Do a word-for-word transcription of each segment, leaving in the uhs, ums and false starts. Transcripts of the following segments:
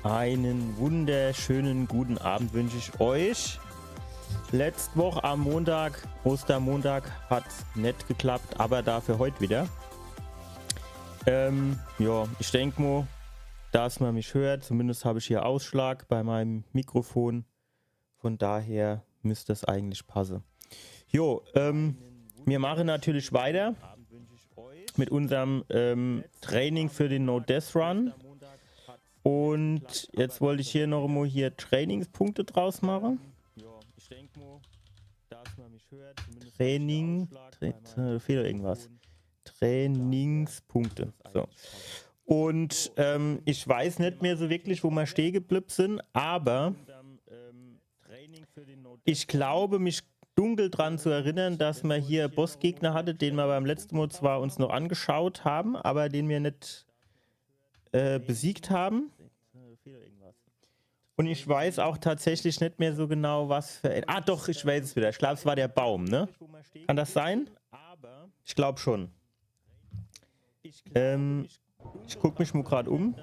Einen wunderschönen guten Abend wünsche ich euch. Letzt Woch am Montag, Ostermontag, hat's net geklappt, aber dafür heut wieder. Ähm, ja, ich denk mo, dass man mich hört, zumindest hab ich hier Ausschlag bei meinem Mikrofon. Von daher müsst es eigentlich passe. Jo, ähm, mir mache natürlich weiter mit unserm, ähm, Training für den No-Death-Run. Und jetzt wollt ich hier noch mo hier Trainingspunkte draus mache. Training, Tra Tra fehlt irgendwas. Trainingspunkte. So. Und, ähm, ich weiß net mehr so wirklich, wo mer stehe geblieb sin, aber ich glaube, mich dunkel dran zu erinnern, dass mer hier Bossgegner hatte, den mer beim letzten Mo zwar uns noch angeschaut haben, aber den mer net, äh, besiegt haben. Und ich weiß auch tatsächlich net mehr so genau, was für ein. Ah, doch, ich weiß es wieder. Ich glaub, es war der Baum, ne? Kann das sein? Ich glaub schon. Ähm, ich guck mich mo grad um.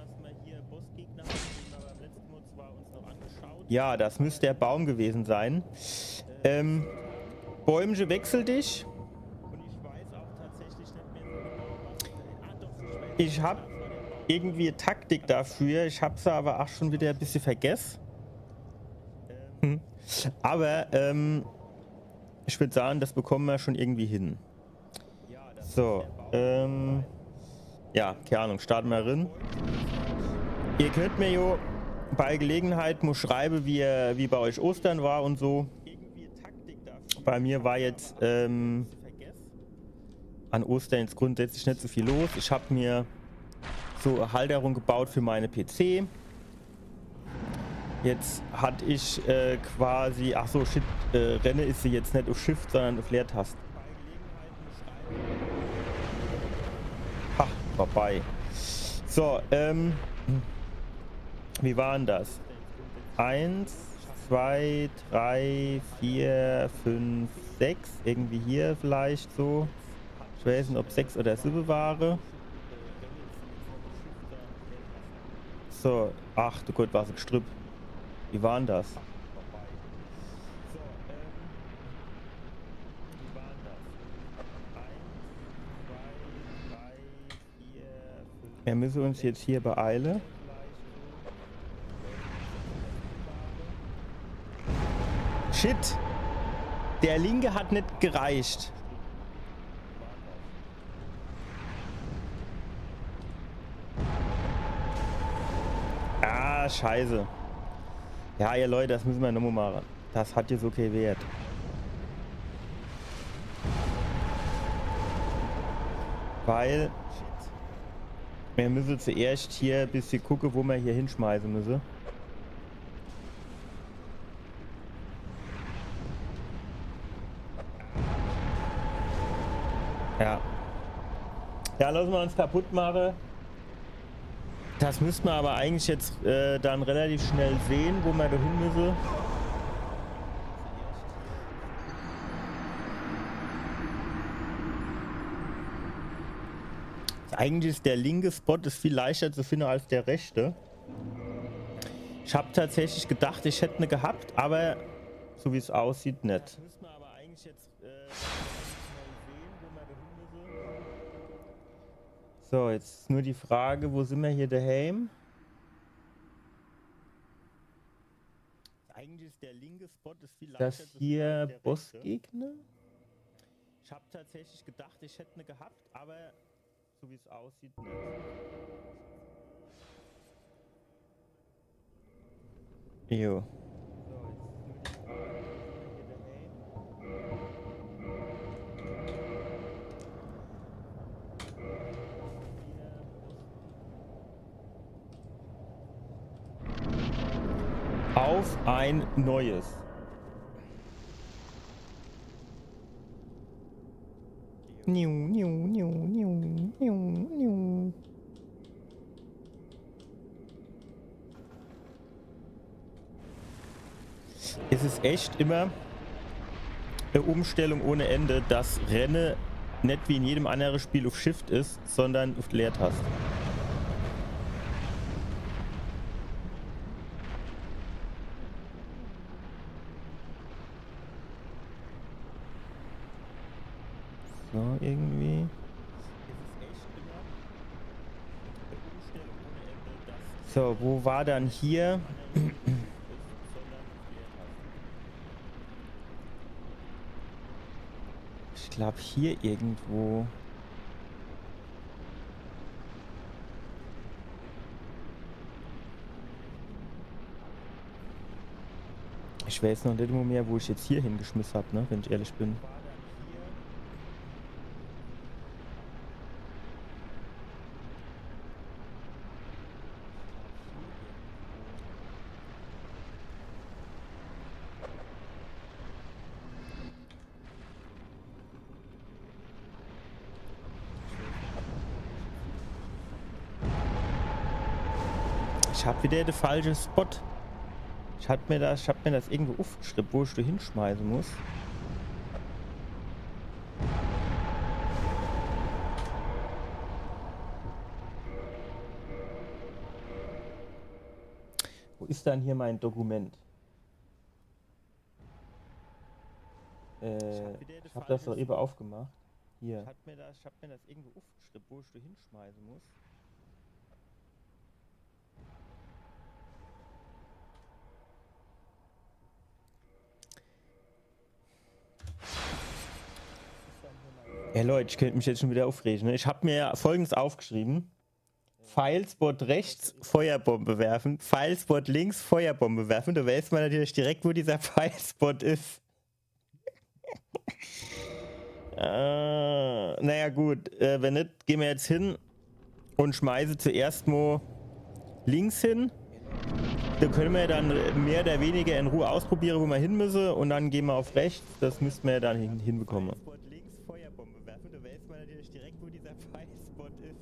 Ja, das müsst der Baum gewesen sein. Ähm, Bäumche, wechsel dich. Ich hab irgendwie Taktik dafür, ich hab se aber auch schon wieder e bissje vergess. Hm. Aber, ähm, ich würd sagen, das bekommen wir schon irgendwie hin. So, ähm, ja, keine Ahnung, starten wir rin. Ihr könnt mir jo bei Gelegenheit mo schreibe, wie, ihr- wie bei euch Ostern war und so. Bei mir war jetzt, ähm, an Ostern jetzt grundsätzlich net so viel los. Ich hab mir so Halterung gebaut für meine P C. Jetzt hatt ich, äh, quasi, ach so, shit, äh, Renne is se jetzt net auf Shift, sondern auf Leertaste. Ha, vorbei. So, ähm, wie war denn das? Eins, zwei, drei, vier, fünf, sechs. Irgendwie hier vielleicht so. Ich weiß net, ob sechs oder sieben waren. So, ach du Gott, was e Gestrüpp. Wie war denn das? Wir müssen uns jetzt hier beeilen. Shit! Der linke hat net gereicht. Ah, scheiße. Ja, ihr Leute, das müssen wir nochmal machen. Das hat jetzt okay Wert. Weil wir müssen zuerst hier e bissje gucken, wo wir hier hinschmeißen müssen. Ja. Ja, lassen wir uns kaputt machen. Das müssten wir aber eigentlich jetzt, äh, dann relativ schnell sehen, wo wir da hin müssen. Eigentlich ist der linke Spot ist viel leichter zu finden als der rechte. Ich hab tatsächlich gedacht, ich hätt ne gehabt, aber so wie es aussieht, net. So, jetzt ist nur die Frage, wo sind wir hier daheim? Eigentlich ist der linke Spot ist viel leichter zu finden als der rechte. Das hier Bossgegner? Ich hab tatsächlich gedacht, ich hätt ne gehabt, aber so wie es aussieht, net. Jo. Auf ein Neues. Niu, niu, niu, niu, niu, niu. Es ist echt immer e Umstellung ohne Ende, dass Renne net wie in jedem anderen Spiel auf Shift ist, sondern auf Leertaste. So, wo war dann hier? Ich glaub, hier irgendwo. Ich weiß noch net immer mehr, wo ich jetzt hier hingeschmissen hab, ne? Wenn ich ehrlich bin. Ich hab wieder de falsche Spot. Ich hab mir das, ich hab mir das irgendwo uffgeschrieben, wo ich da hinschmeißen muss. Wo ist dann hier mein Dokument? Äh, ich hab das doch eben aufgemacht. Hier. Ich hab mir das, ich hab mir das irgendwo uffgeschrieben, wo ich da hinschmeißen muss. Ja, Leute, ich könnt mich jetzt schon wieder aufregen, ne? Ich hab mir Folgendes aufgeschrieben. Pfeilspot rechts, Feuerbombe werfen. Pfeilspot links, Feuerbombe werfen. Da weiß man natürlich direkt, wo dieser Pfeilspot ist. Äh, naja, gut. Äh, wenn net, gehen wir jetzt hin und schmeißen zuerst mal links hin. Da können wir ja dann mehr oder weniger in Ruhe ausprobieren, wo wir hin müssen. Und dann gehen wir auf rechts. Das müssten wir ja dann hin, hinbekommen. Pfeilspot links, Feuerbombe werfen. Da weiß man natürlich direkt, wo dieser Pfeilspot ist.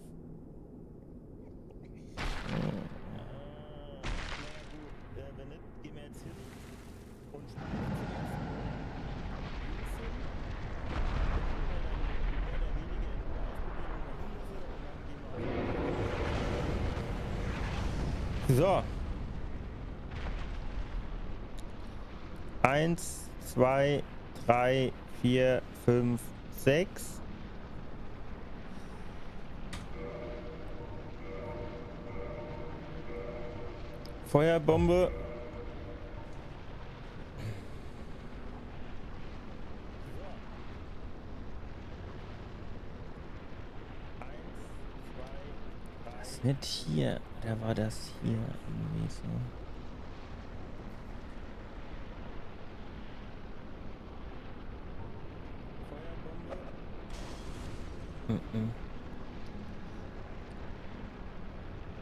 So. Eins, zwei, drei, vier, fünf, sechs. Feuerbombe. Das net hier. Oder war das hier irgendwie so? Mhm.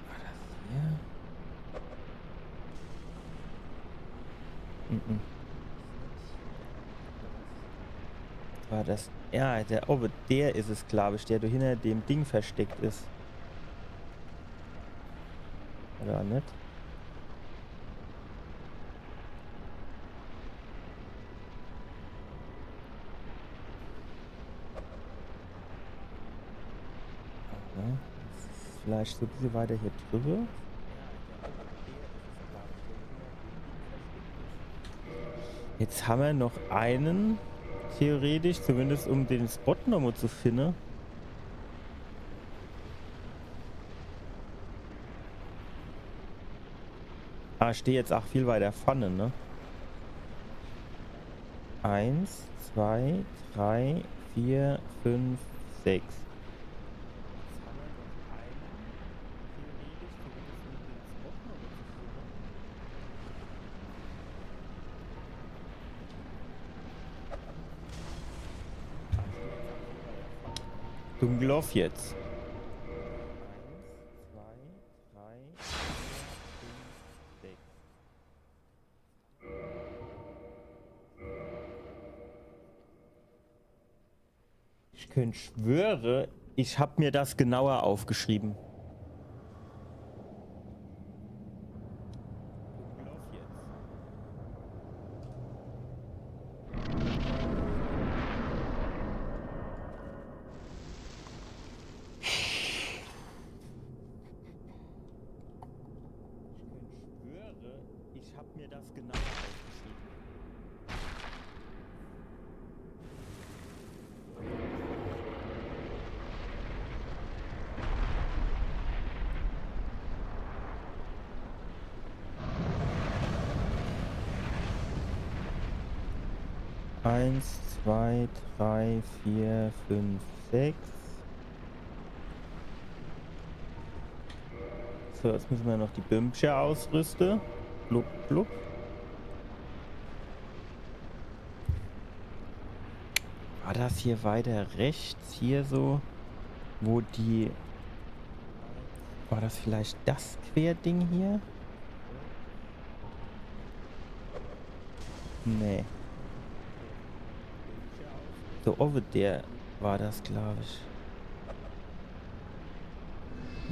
War das hier? Mhm. War das. Ja, der, oh, der ist es, glaub ich, der da hinter dem Ding versteckt ist. Oder net? Ja, das ist vielleicht so ein bisschen weiter hier drüber. Jetzt haben wir noch einen, theoretisch, zumindest um den Spot nochmal zu finden. Ah, ich stehe jetzt auch viel weiter vorne, ne? Eins, zwei, drei, vier, fünf, sechs. Dunkel auf jetzt. Eins, zwei, drei, vier, fünf, sechs. Ich könnt schwöre, ich hab mir das genauer aufgeschrieben. Ich könnt schwöre, ich hab mir das genauer aufgeschrieben. Eins, zwei, drei, vier, fünf, sechs. So, jetzt müssen wir noch die Bömcher ausrüsten. Blub, blub. War das hier weiter rechts? Hier so, wo die... War das vielleicht das Querding hier? Nee. So, owwe der war das, glaub ich.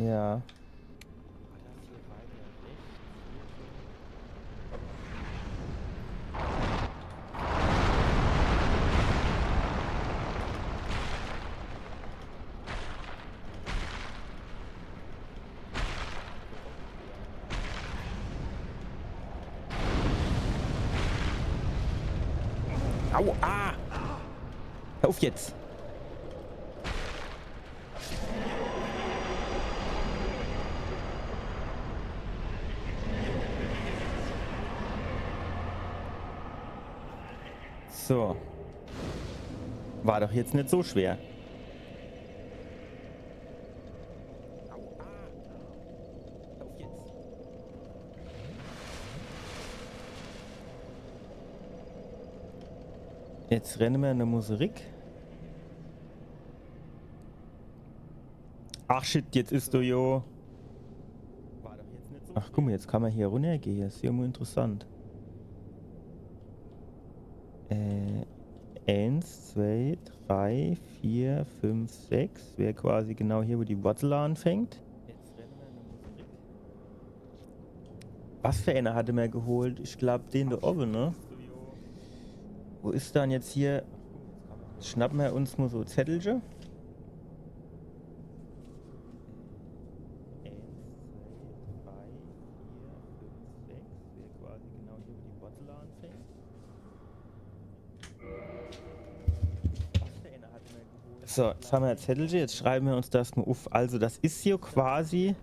Ja. Au, ah! Hör auf jetzt! So. War doch jetzt net so schwer. Jetzt renne mer in de Musik. Ach shit, jetzt is do jo. Ach guck mol, jetzt kann mer hier runnergehe. Is jo mol interessant. Äh, eins, zwei, drei, vier, fünf, sechs. Wär quasi genau hier, wo die Wurzel anfängt. Was für eener hatte mer geholt? Ich glaub, den do owwe, ne? Wo is dann jetzt hier? Schnappe mer uns mol so Zettelche. Eins, zwei, drei, vier, fünf, sechs. Wär quasi genau hier, wo die Wurzel anfängt. So, jetzt hammer e Zettelche, jetzt schreiwe mer uns das mol uff. Also, das is hier quasi,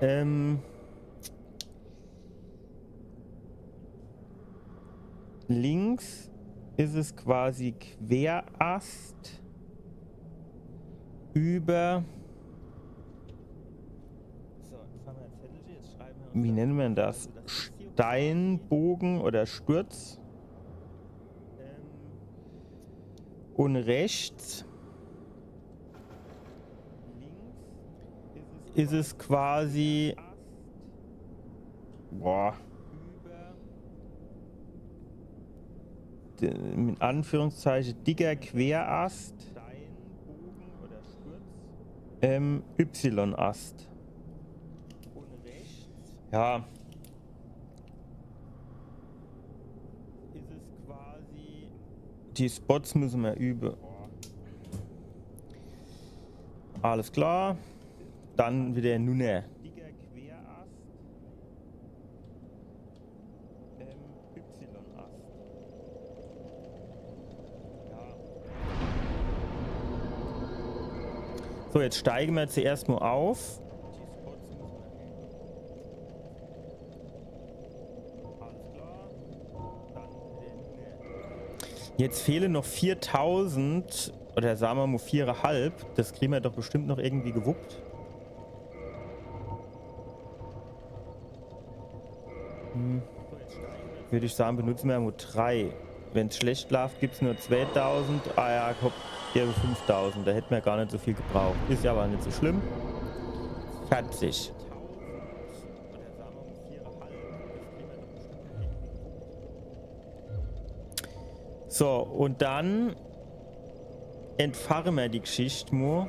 ähm, links is es quasi Querast über, wie nennt mer das? Steinbogen oder Sturz. Und rechts is es quasi, boah, de-, mit Anführungszeichen dicker Querast, ähm, Y-Ast. Ja. Die Spots müsse mer übe. Alles klar. Dann wieder nunner. So, jetzt steige mer zuerst mol auf. Jetzt fehle noch viertausend oder sa mer mol vierehalb. Das krie mer doch bestimmt noch irgendwie gewuppt. Hm. Würd ich sage, benutze mer mol drei. Wenn's schlecht laaft, gibt's nur zweetausend. Ah ja, komm, gebe fünftausend. Do hätt mer gar net so viel gebraucht. Is jo awwer net so schlimm. Fertig. So, und dann entfache mer die Geschicht mol.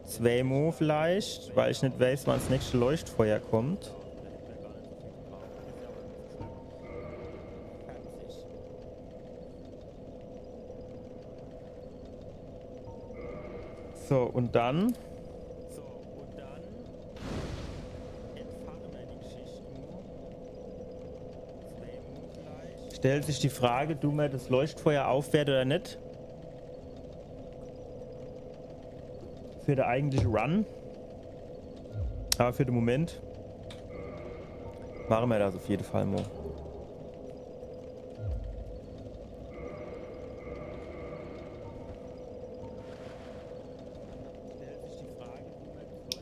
Zweemol vielleicht, weil ich net weiß, wann's nächste Leuchtfeuer kommt. So, und dann stellt sich die Frage, du mer das Leuchtfeuer aufwerte oder net? Für de eigentliche Run. Awwer für de Moment mache mer das auf jede Fall mol.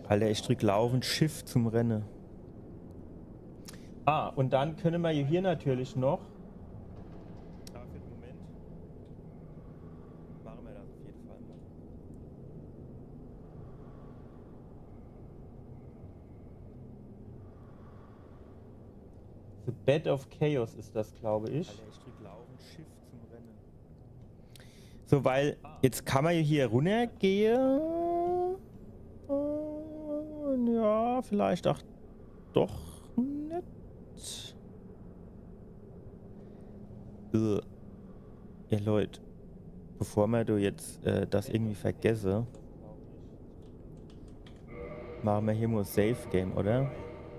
Alter, ich drück laufend Shift zum Renne. Ah, und dann könne mer jo hier natürlich noch. Aber für den Moment mache mer das auf jeden Fall mal. The Bed of Chaos is das, glaube ich. Alter, ich drück laufend Shift zum Renne. So, weil jetzt kann mer jo hier runnergehe. Äh, ja, vielleicht ach doch net. Äh. Ja, Leut, bevor mer do jetzt, äh, das irgendwie vergesse, mache mer hier mo Safe Game, oder?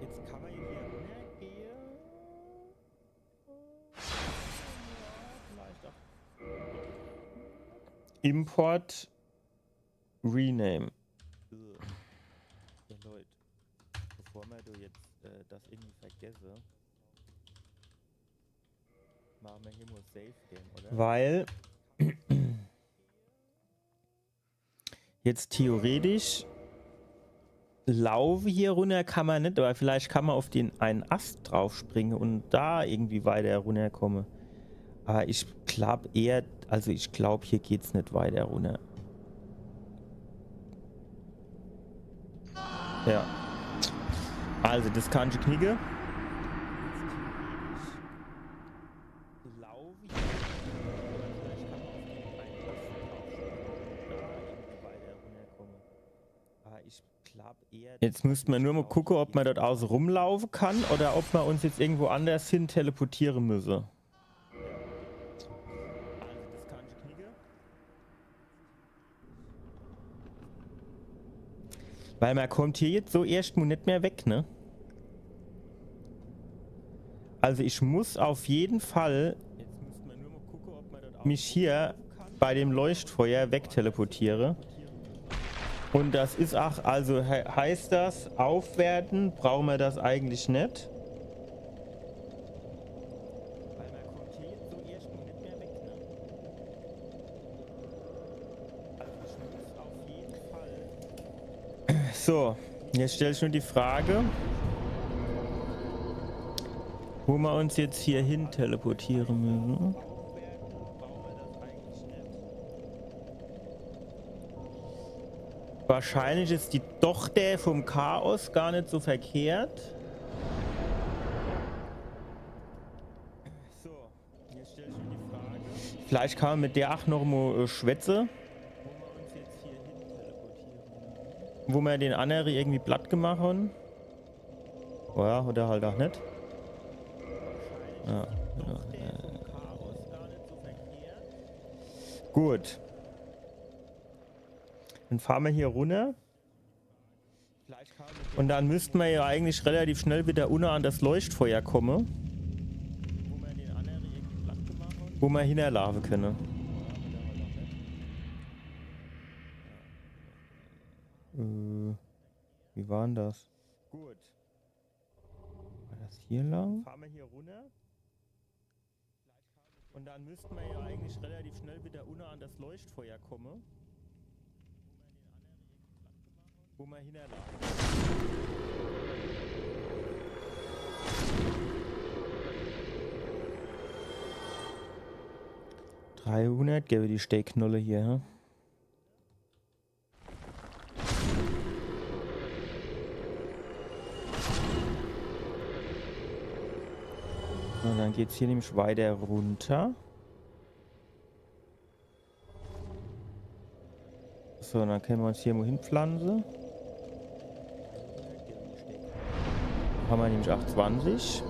Jetzt kann mer hier runnergehe. Import, Rename. Ja, Leut, bevor mer do jetzt, äh, das irgendwie vergesse, mache mer hier mo Safe Game, oder? Weil jetzt theoretisch laufe hier runner kann mer net, aber vielleicht kann mer auf den einen Ast draufspringe und da irgendwie weiter runnerkomme. Aber ich glaub eher, also ich glaub, hier geht's net weiter runner. Ja. Also, das kann ich knicke. Laufe hier. Vielleicht kann mer auf den einen Ast draufspringe und da irgendwie weiter runnerkomme. Aber ich glaub eher, jetzt müsste mer nur mo gucke, ob mer dort auße rumlaufe kann oder ob mer uns jetzt irgendwo anders hin teleportiere müsse. Also, das kann ich knicke. Weil mer kommt hier jetzt so erscht mo net mehr weg, ne? Also ich muss auf jeden Fall mich hier bei dem Leuchtfeuer wegteleportiere. Und das is ach, also he heißt das, aufwerten brauche mer das eigentlich net. So, jetzt stellt sich nur die Frage, wo mer uns jetzt hier hin teleportiere müsse. Wahrscheinlich is die Tochter vom Chaos gar net so verkehrt. So, jetzt stellt sich die Frage. Vielleicht kann mer mit der ach noch mo, äh, schwätze. Wo mer den annere irgendwie platt gemacht han. Ja, oder halt ach net. Ja, ja, äh. Gut. Dann fahre mer hier runner. Und dann müsste mer ja eigentlich relativ schnell wieder unne an das Leuchtfeuer komme. Wo mer hinnerlaufe könne. Äh, wie war denn das? Gut. War das hier lang? Fahre mer hier runner. Und dann müsste mer ja eigentlich relativ schnell wieder unne an das Leuchtfeuer komme. Wo mer hinnerlaufe. Dreihundert, gebe die Steakknolle hier, hä? Und dann geht's hier nämlich weiter runter. So, dann könne mer uns hier mo hinpflanze. Hammer nämlich achtundzwanzig.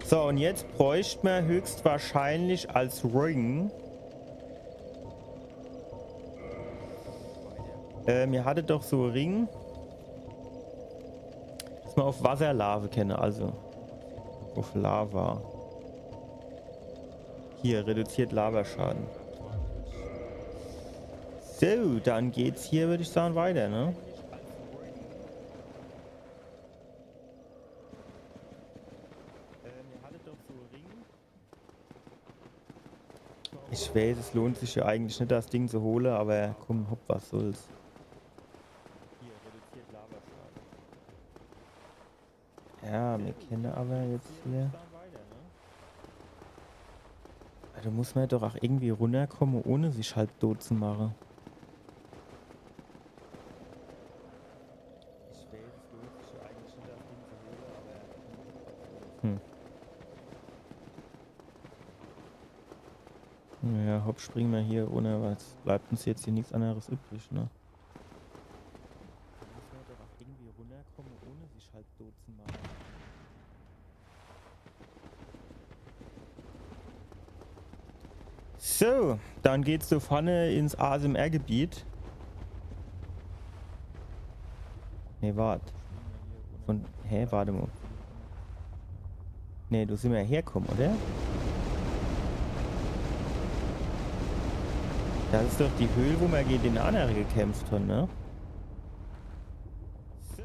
So, und jetzt bräucht mer höchstwahrscheinlich als Ring. Äh, mir hatte doch so Ring, dass mer auf Wasser laafe könne, also auf Lava. Hier, reduziert Lavaschaden. So, dann geht's hier, würd ich sagen, weiter, ne? Ich weiß, es lohnt sich ja eigentlich net, das Ding zu hole, aber komm, hopp, was soll's. Hier, reduziert Ja, mir kenne awwer jetzt hier. Do muss mer doch ach irgendwie runnerkomme, ohne sich halb dot zu mache. Hm. Ja, hopp, springe mer hier runner, weil es bleibt uns jetzt hier nix anneres übrig, ne? Do muss mer doch ach irgendwie runnerkomme, ohne sich halb dot zu mache. So, dann geht's do vorne ins A S M R-Gebiet. Nee, wart. Von, hä, wart emol. Nee, do sin mer herkomme, oder? Das is doch die Höhl, wo mer gege den annere gekämpft han, ne? So,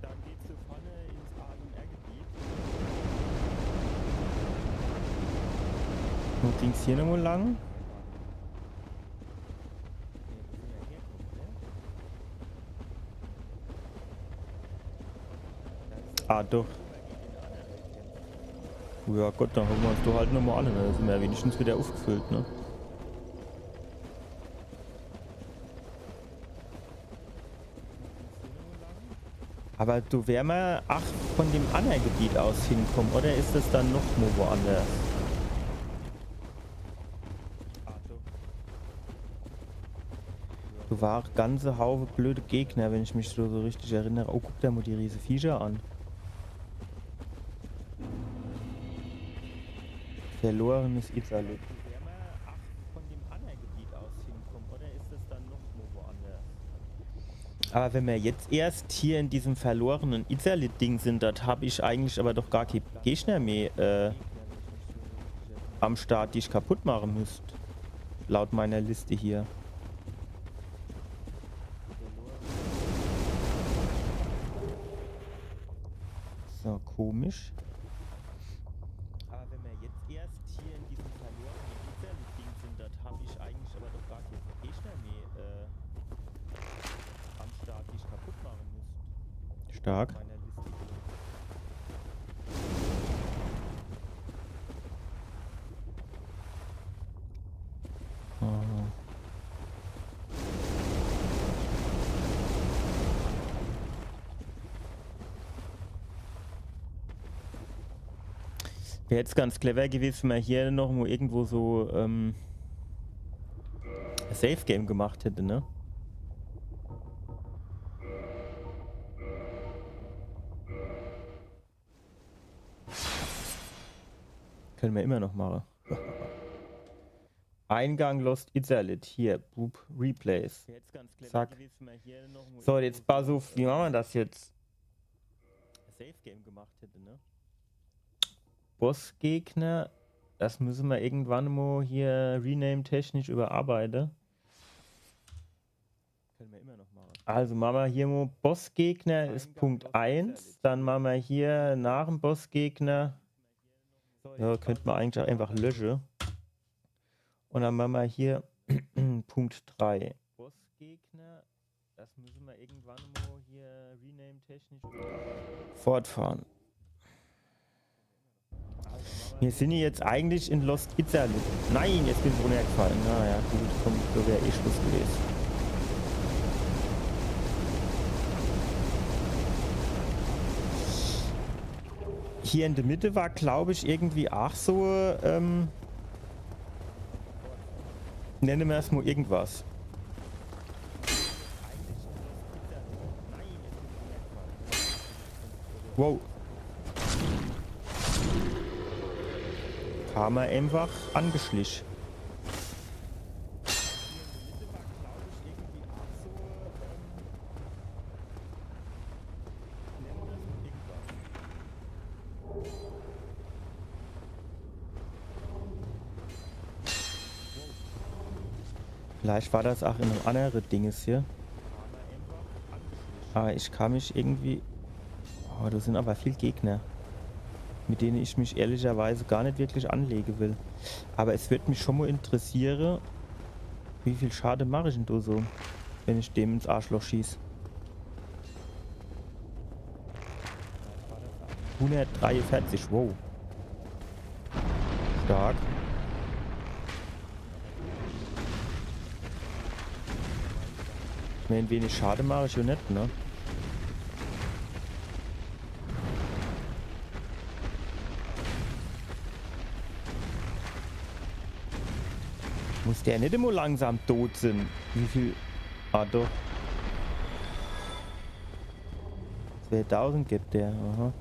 dann geht's do vorne ins A S M R-Gebiet. Wo ging's hier nochmol lang? Ah, doch. Ja Gott, dann gucke mer uns doch halt nochmol an. Dann sin mer wenigstens wieder uffgefüllt, ne? Awwer do wär mer ach von dem annere Gebiet aus hinkomme, oder is das dann nochmol woanders? Do war ach ganze Haufe blöde Gegner, wenn ich mich so, so richtig erinnere. Oh, guck der mol die riese Viecher an. Verlorenes Izalith. Awwer wenn mer jetzt erscht hier in diesem verlorene Izalith-Ding sin, dort hab ich eigentlich awwer doch gar kee Gegner mehr, äh, am Start, die ich kaputt mache müsst. Laut meiner Liste hier. So, komisch. Awwer wenn mer jetzt erscht hier in diesem verlorene Izalith-Ding sin, dort hab ich eigentlich awwer doch gar kee Gegner mehr, äh, am Start, die ich kaputt mache müsst. Stark. Meiner Liste hier. Ah. Wär jetzt ganz clever gewese, wenn mer hier nochmol irgendwo so, ähm, Safe Game gemacht hätt, ne? Kenne mer immer noch mache. Eingang Lost Izalith. Hier, Boop, Replays. Zack. So, jetzt pass uff, wie mache mer das jetzt? Safe Game gemacht hätt, ne? Bossgegner, das müsse mer irgendwann mol hier rename-technisch überarbeite. Kenne mer immer noch mache. Also mache mer hier mol Bossgegner is Punkt eins, dann mache mer hier nach em Bossgegner. Ja, könnt mer eigentlich ach einfach lösche. Un dann mache mer hier Punkt drei. Bossgegner, das müsse mer irgendwann mol hier rename-technisch überarbeite. Fortfahren. Mir sin jetzt eigentlich in Lost Izalith. Nein, jetzt bin ich runnergefall. Na ja, gut, komm, do wär eh Schluss gewese. Hier in de Mitte war, glaub ich, irgendwie ach so, ähm, nenne mer's mol irgendwas. Wow. Kam er einfach angeschlich. Vielleicht war das ach in em annere Dinges hier. Awwer ich kann mich irgendwie... Oh, do sin awwer viel Gegner, mit dene ich mich ehrlicherweise gar net wirklich anlege will. Awwer es würd mich schon mol interessiere, wie viel Schade mach ich dann do so, wenn ich dem ins Arschloch schieß. Hundertdreiundvierzig, wow. Stark. Ich mein, wenig Schade mach ich jo net, ne? Muss der net immer langsam tot sin? Wie viel? Ah, doch. Zweitausend gibt der, aha.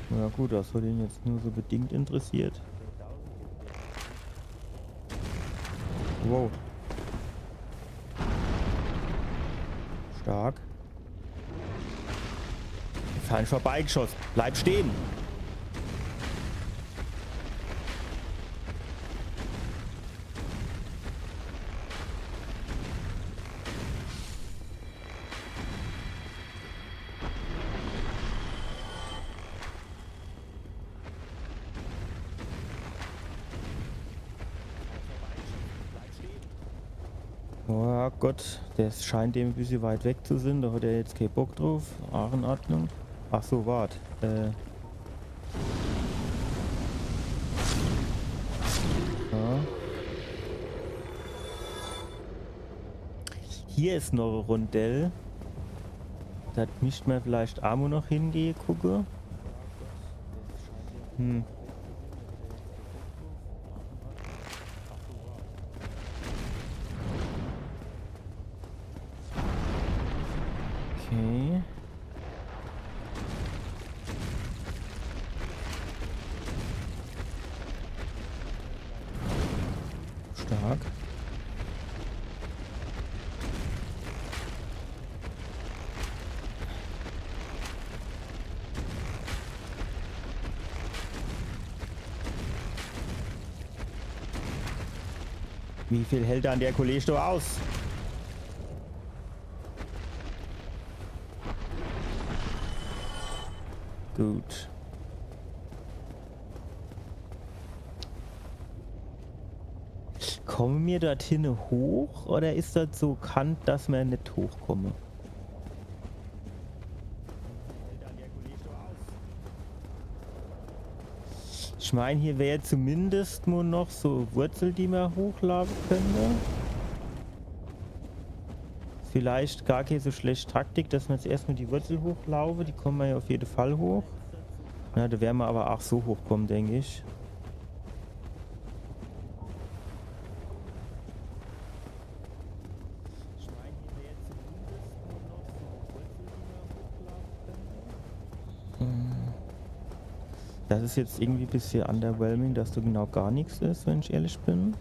Na gut, das hat ihn jetzt nur so bedingt interessiert. Wow. Stark. Falsch vorbeigeschossen. Bleib stehen. Oh Gott, der scheint dem e bissje weit weg zu sin. Da hat er jetzt kee Bock drauf. Ach, in Ordnung. Ach so, wart. Äh. Ja. Hier is noch e Rondell. Da misst mer vielleicht aa mo noch hingehe, gucke. Hm. Okay. Stark. Wie viel hält dann der Kollege do aus? Gut. Komme mir dort hinne hoch oder is das so Kant, dass mer net hochkomme? Ich mein, hier wär zumindest mo noch so Wurzel, die mer hochlaafe könnt. Vielleicht gar kee so schlecht Taktik, dass mer jetzt erscht mo die Wurzel hochlaafe. Die komme mer jo auf jede Fall hoch. Ja, da wär mer aber ach so hochkomme, denk ich. Hm. Das is jetzt irgendwie e bissje underwhelming, dass do genau gar nix is, wenn ich ehrlich bin.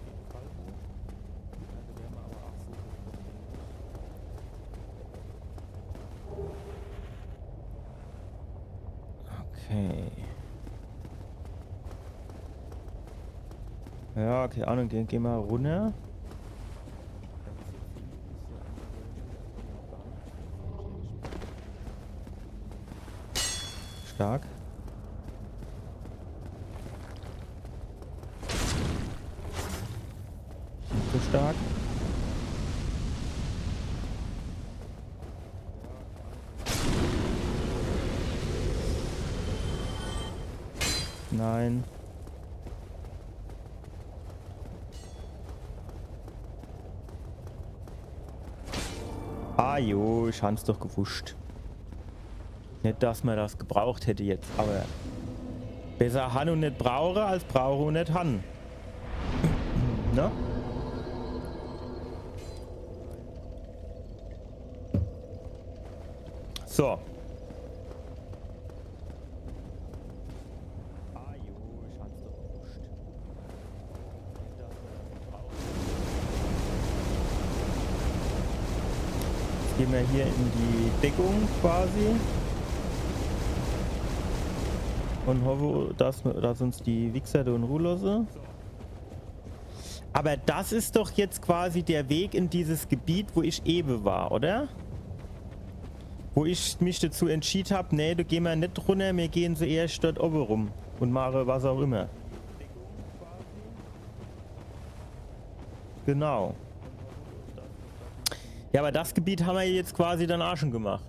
Okay. Ja, kee Ahnung, geh, geh mo runner. Stark. Nicht so stark. Nein. Ah jo, ich hann's doch gewusst. Net, dass mer das gebraucht hätte jetzt, aber besser han un net brauche, als brauche un net han. Ne? So. Jetzt gehn mer hier in die Deckung quasi. Un hoffe, dass, dass uns die Wichser do in Ruh losse. Aber das is doch jetzt quasi der Weg in dieses Gebiet, wo ich ewe war, oder? Wo ich mich dazu entschied hab, nee, do gehn mer net runner, mir gehn zuerscht dort owwe rum und mache was auch immer. Genau. Ja, aber das Gebiet hammer jetzt quasi dann auch schon gemacht.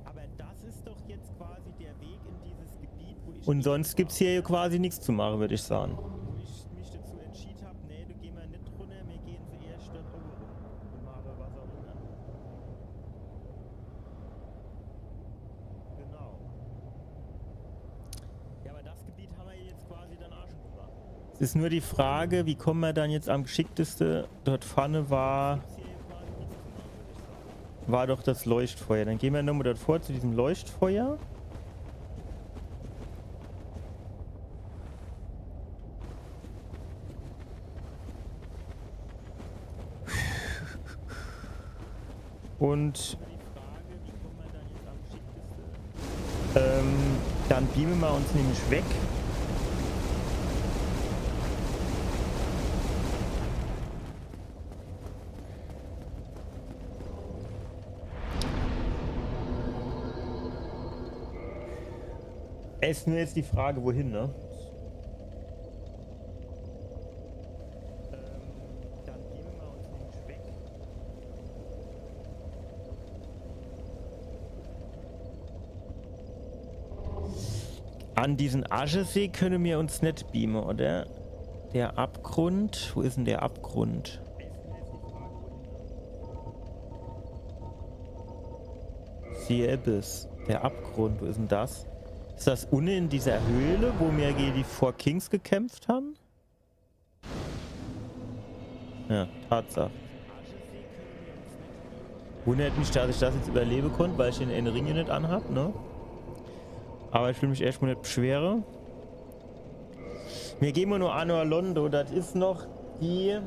Aber das ist doch jetzt quasi der Weg in dieses Gebiet, wo ich Und sonst gibt's hier quasi nichts zu machen, würde ich sagen. Wo ich mich dazu entschied hab, nee, do gehn mer net runner, mir gehn zuerscht dort owwe rum und mache was auch immer. Genau. Ja, aber das Gebiet hammer jetzt quasi dann auch schon gemacht. Es ist nur die Frage, wie kommen wir dann jetzt am geschickteste? Dort vorne war, war doch das Leuchtfeuer. Dann gehen wir nochmal dort vor zu diesem Leuchtfeuer. Und ähm, dann beamen wir uns nämlich weg. Es ist nur jetzt die Frage, wohin, ne? Ähm, dann beamen wir uns nämlich weg. An diesen Aschesee können wir uns nicht beamen, oder? Der Abgrund. Wo ist denn der Abgrund? The Abyss. Der Abgrund. Wo ist denn das? Ist das unten in dieser Höhle, wo wir gegen die Four Kings gekämpft haben? Ja, Tatsache. Wundert mich, dass ich das jetzt überleben konnte, weil ich den Ring ja nicht anhab, ne? Aber ich will mich erstmal nicht beschweren. Mir gehen wir nur Anor Londo, das ist noch die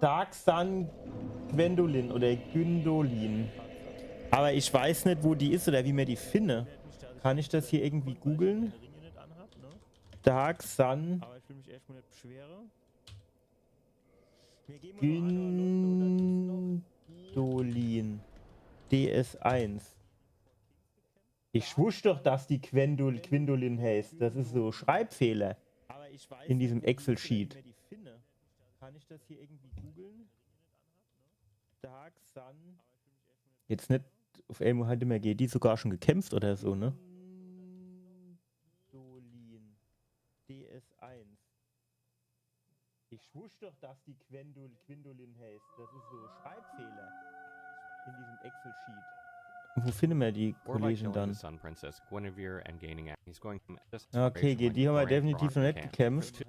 Dark Sun Gwendolin oder Gyndolin. Aber ich weiß nicht, wo die ist oder wie mir die finde. Kann ich das hier irgendwie googeln? Dark Sun Gwendolin. D S eins. Ich wusste doch, dass die Gwendol Gwendolin heißt. Das ist so Schreibfehler in diesem Excel-Sheet. Kann ich das hier irgendwie googeln? Dark Sun. Jetzt nicht auf einmal hat immer G D sogar schon gekämpft oder so, ne? Gwendolin. D S eins. Ich wusste doch, dass die Gwendol Gwendolin heißt. Das ist so Schreibfehler in diesem Excel-Sheet. Wo finden wir die Kollegen dann? Sun Princess Guinevere and gaining a- He's going from just Ja, okay, gegen die haben wir definitiv noch nicht gekämpft.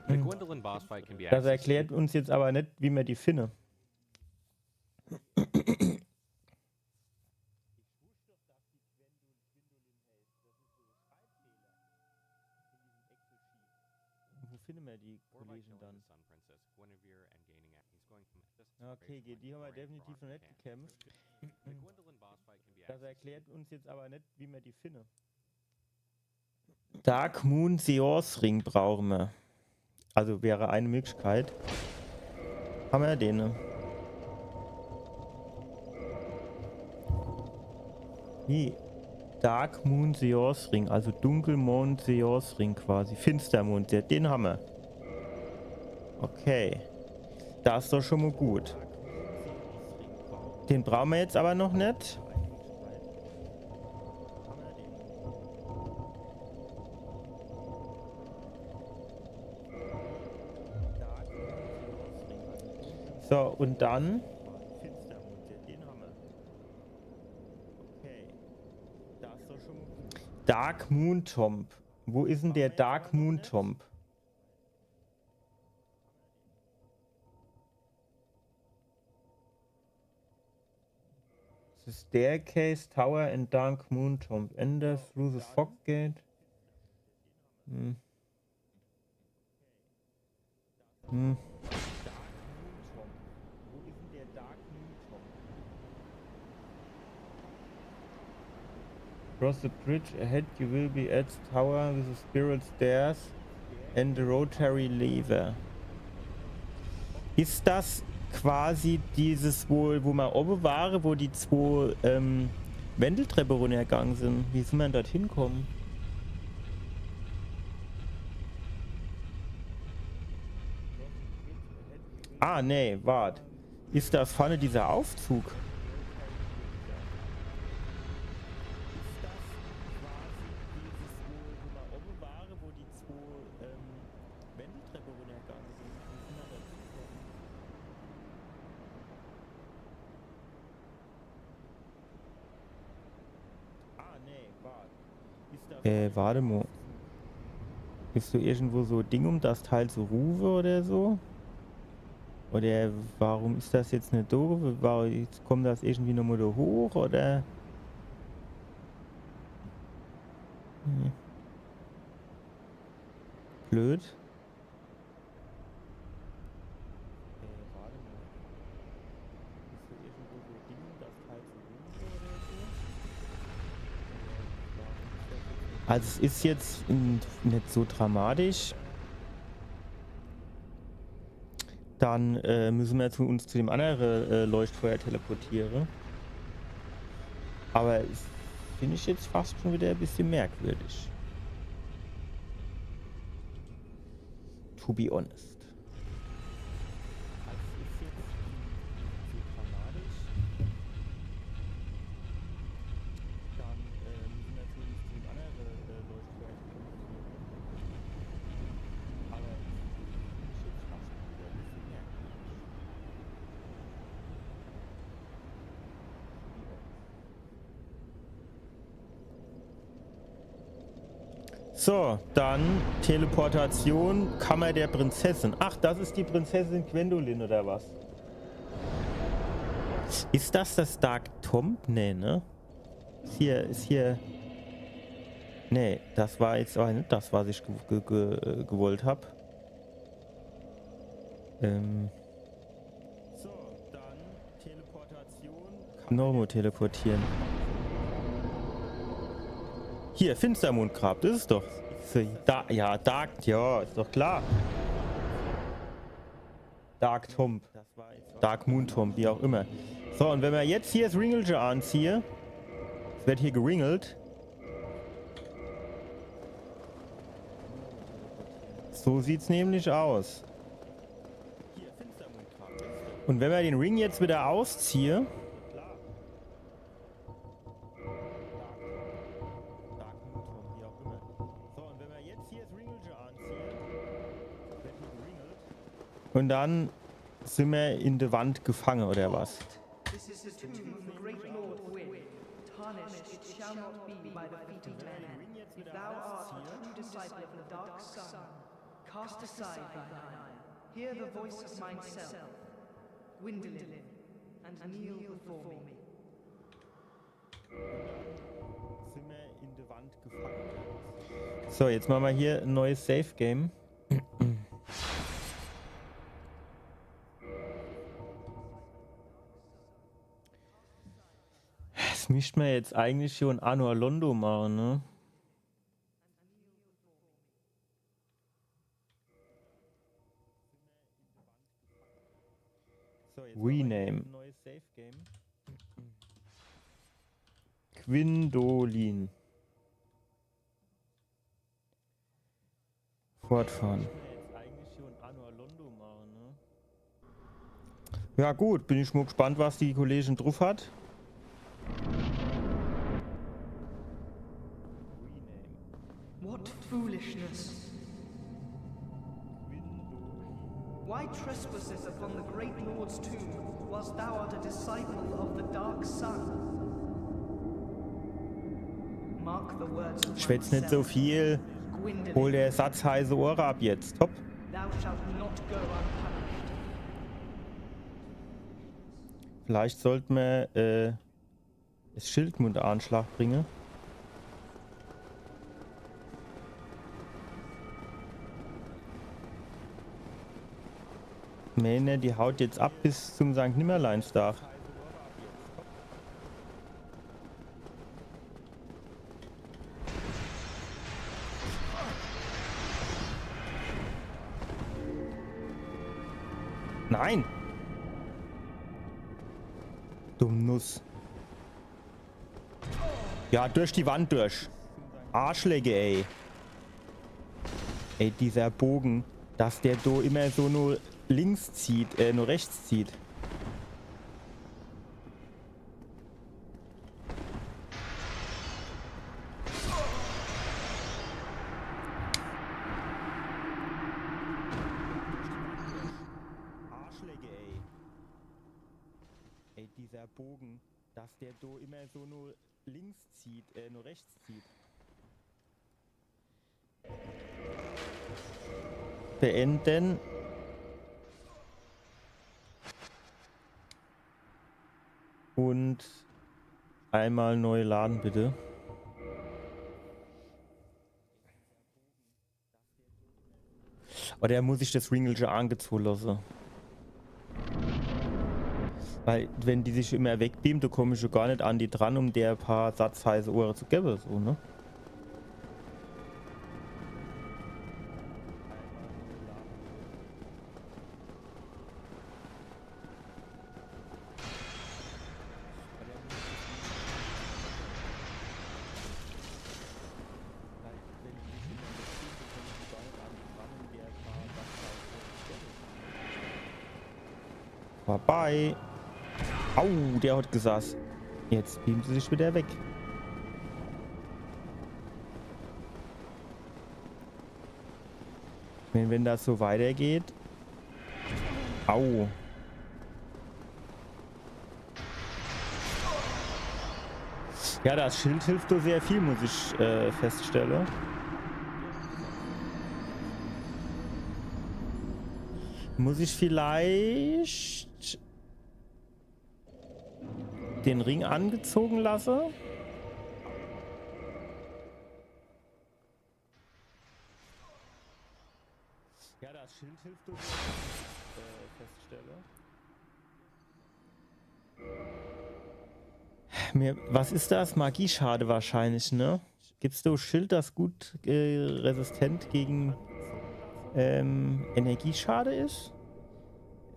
The Gwendolin boss fight can be accessed. Das erklärt uns jetzt aber nicht, wie wir die finden. Wo finden wir die Kollegen dann? Ja, okay, die haben wir definitiv noch nicht gekämpft. Das erklärt uns jetzt aber nicht, wie wir die finden. Dark Moon Seance Ring brauchen wir. Also wäre eine Möglichkeit. Haben wir ja den, ne? Wie? Dark Moon Seance Ring, also Dunkelmond Seance Ring quasi. Finstermond, ja, den haben wir. Okay. Das ist doch schon mal gut. Den brauchen wir jetzt aber noch nicht. So, und dann Dark Moon Tomb. Wo ist denn der Dark Moon Tomb? The staircase, tower and Dark Moon Tomb. Enter through the fog gate. Hm. Hm. Cross the bridge ahead, you will be at tower with the spiral stairs and the rotary lever. Ist das quasi dieses, wo, wo mer owwe ware, wo die zwo, ähm, Wendeltreppe runnergange sin. Wie sin mer dann dort hinkomme? Ah, nee, wart. Is das vorne dieser Aufzug? Ah, nee, wart. Äh, wart emol. Is do irgendwo so Ding, um das Teil zu rufe oder so? Oder warum is das jetzt net do? War, jetzt kommt das irgendwie nochmol do hoch, oder? Hm. Blöd. Also es is jetzt n-, net so dramatisch. Dann, äh, müsse mer zu uns zu dem annere, äh, Leuchtfeuer teleportiere. Aber es find ich jetzt fast schon wieder e bissje merkwürdig. To be honest. Also es is jetzt zu dramatisch. Dann, äh, müsse mer zu uns zu dem annere, äh, Leuchtfeuer teleportiere. Aber es find ich jetzt fast schon wieder e bissje merkwürdig. So, dann Teleportation, Kammer der Prinzessin. Ach, das is die Prinzessin Gwendolin, oder was? Is das das Dark Tomb? Nee, ne? Is hier, is hier. Nee, das war jetzt aber net das, was ich ge ge ge äh, gewollt hab. Ähm. So, dann Teleportation. Nochmol teleportiere. Hier, Finstermondgrab, das is doch. So, da, ja, Dark, ja, is doch klar. Dark Tomb. Dark Moon Tomb, wie auch immer. So, un wenn mer jetzt hier das Ringelche anziehe, es wird hier geringelt. So sieht's nämlich aus. Un wenn mer den Ring jetzt wieder ausziehe, un dann sin mer in de Wand gefange, oder was? This is the tomb of the great Lord Gwyn. Tarnished it shall not be by the feet of men. If thou art a true disciple of the Dark Sun, cast aside thine ire. Hear the voice of myself, Gwendolyn, and kneel before me. So, jetzt mache mer hier e neues Save Game. Das misst mer jetzt eigentlich schon Anor Londo mache, ne? Rename. Gwendolyn. Fortfahren. Ja gut, bin ich mol gespannt, was die Kollegin druff hat. What foolishness! Why trespasseth upon the great Lord's tomb, whilst thou art a disciple of the Dark Sun? Mark the words of my Schwätz net so viel. Gwendolyn. Hol der Satz heiße Ohre ab jetzt. Hopp. Thou shalt not go unpunished. Vielleicht sollt mer, äh, das Schild mol in Anschlag bringe. Nee, nee, die haut jetzt ab bis zum Sankt Nimmerleinsdag. Nein! Dumm Nuss. Ja, durch die Wand durch. Arschlecke, ey. Ey, dieser Bogen, dass der do immer so nur links zieht, äh, nur rechts zieht. Arschlecke, ey. Ey, dieser Bogen, dass der do immer so nur links zieht, äh, nur rechts zieht. Beenden. Und einmal neu laden, bitte. Oder muss ich das Ringelche angezogen lassen? Weil, wenn die sich immer wegbeamt, da komm ich ja gar nicht an die dran, um der paar satzheiße Ohre zu geben, so, ne? Vorbei. Au, der hat gesaß. Jetzt beamt sie sich wieder weg. Wenn, wenn das so weitergeht. Au. Ja, das Schild hilft doch sehr viel, muss ich, äh, feststellen. Muss ich vielleicht den Ring angezogen lassen? Ja, das Schild hilft uns, äh, feststelle. Mir, was ist das? Magieschade wahrscheinlich, ne? Gibt's so Schild, das gut, äh, resistent gegen, ähm, Energieschade ist?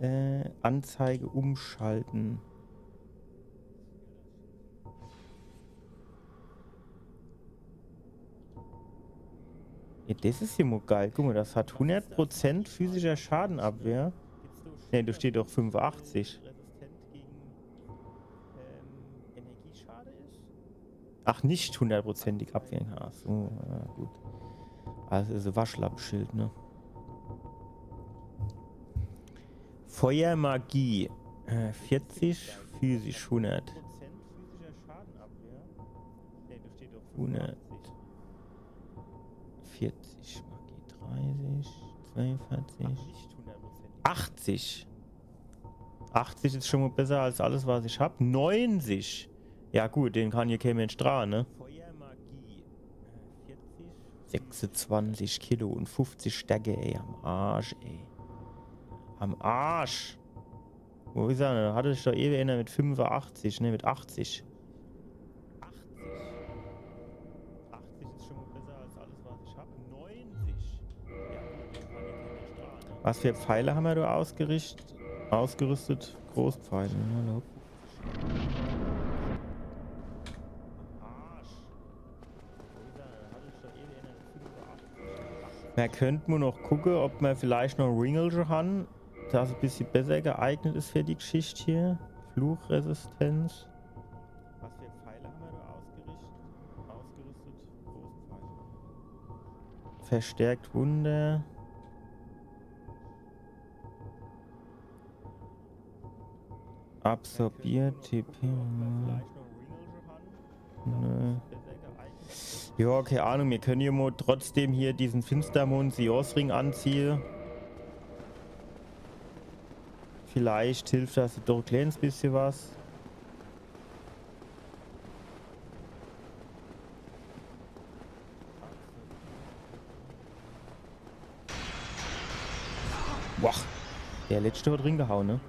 Äh, Anzeige umschalten. Ja, das ist hier mal geil. Guck mal, das hat hundert Prozent physischer Schadenabwehr. Ne, da steht doch fünfundachtzig. Ach, nicht hundertprozentig abwehren kann. Ach so, ja, gut. Also ist ein Waschlappenschild, ne? Feuermagie. Äh, vierzig, physisch hundert. Hundert. Vierzig, Magie dreißig, zweiundvierzig. Achtzig. Achtzig ist schon mal besser als alles, was ich hab. Neunzig. Ja gut, den kann hier kein Mensch tragen, ne? Sechsundzwanzig Kilo und fünfzig Stärke, ey, am Arsch, ey. Am Arsch. Wo is er denn? Hatte ich doch ewig einer mit fünfundachtzig, ne, mit achtzig. Achtzig. Achtzig ist schon mal besser als alles, was ich hab. Neunzig. Ja, gut, den kann ich nicht tragen, ne? Was für Pfeile haben wir da ausgericht-, ausgerüstet? Großpfeile, ne? Mer könnt mo noch gucke, ob mer vielleicht noch Ringelche han, das e bissje besser geeignet is für die Geschicht hier. Fluchresistenz. Was für Pfeile haben wir da ausgericht-, ausgerüstet? Großpfeile. Verstärkt Wunder. Absorbiert T P. Nö. Ja, keine Ahnung, wir können hier mal trotzdem hier diesen Finstermond-Seance-Ring anziehen. Vielleicht hilft das doch e kleines bisschen was. Boah, der letzte hat ringehauen, ne?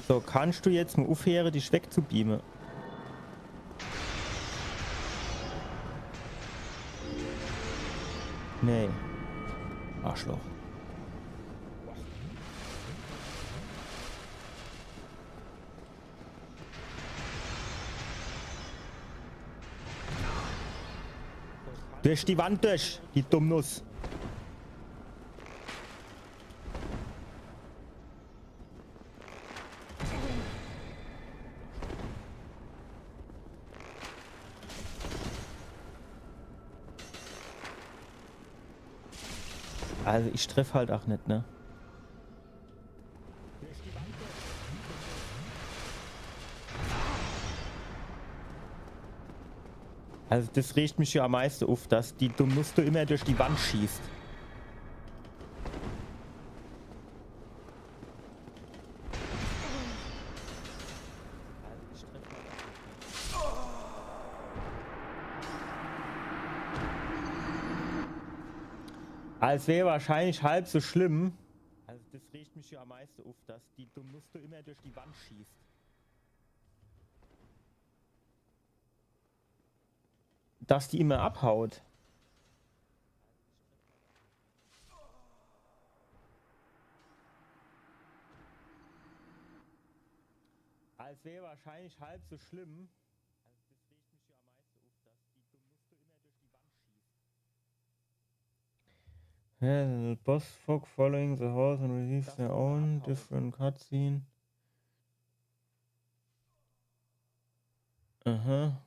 So, kannst du jetzt mo uffheere, dich wegzubeamen? Nee. Arschloch. Durch die Wand durch, die Dummnuss. Also ich treff halt ach net, ne? Also das regt mich ja am meiste uff, dass die Dummnuss do immer durch die Wand schießt. Als wär wahrscheinlich halb so schlimm. Also das regt mich ja am meiste uff, dass die Dummnuss do immer durch die Wand schießt. Dass die immer abhaut. Als wär wahrscheinlich halb so schlimm. Also das regt mich ja am meiste uff, dass die Dummnuss do immer durch die Wand schießt. Yeah, the boss folk following the horse and receives their own different cutscene. Aha.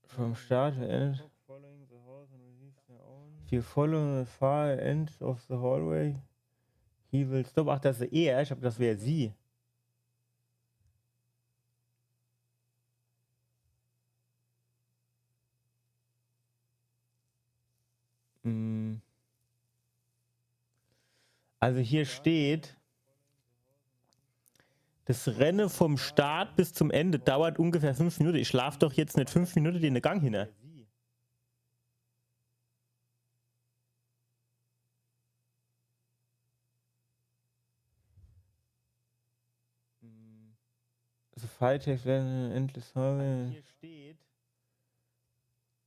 Vom Start to end. If you follow the far end of the hallway, he will stop. Ach, das is er. Ich hab, das wär sie. Mm. Also hier steht, das Renne vom Start bis zum Ende dauert ungefähr fünf Minute. Ich schlaf doch jetzt net fünf Minute den Gang hinne. The fight takes place in an endless hallway. Hier steht,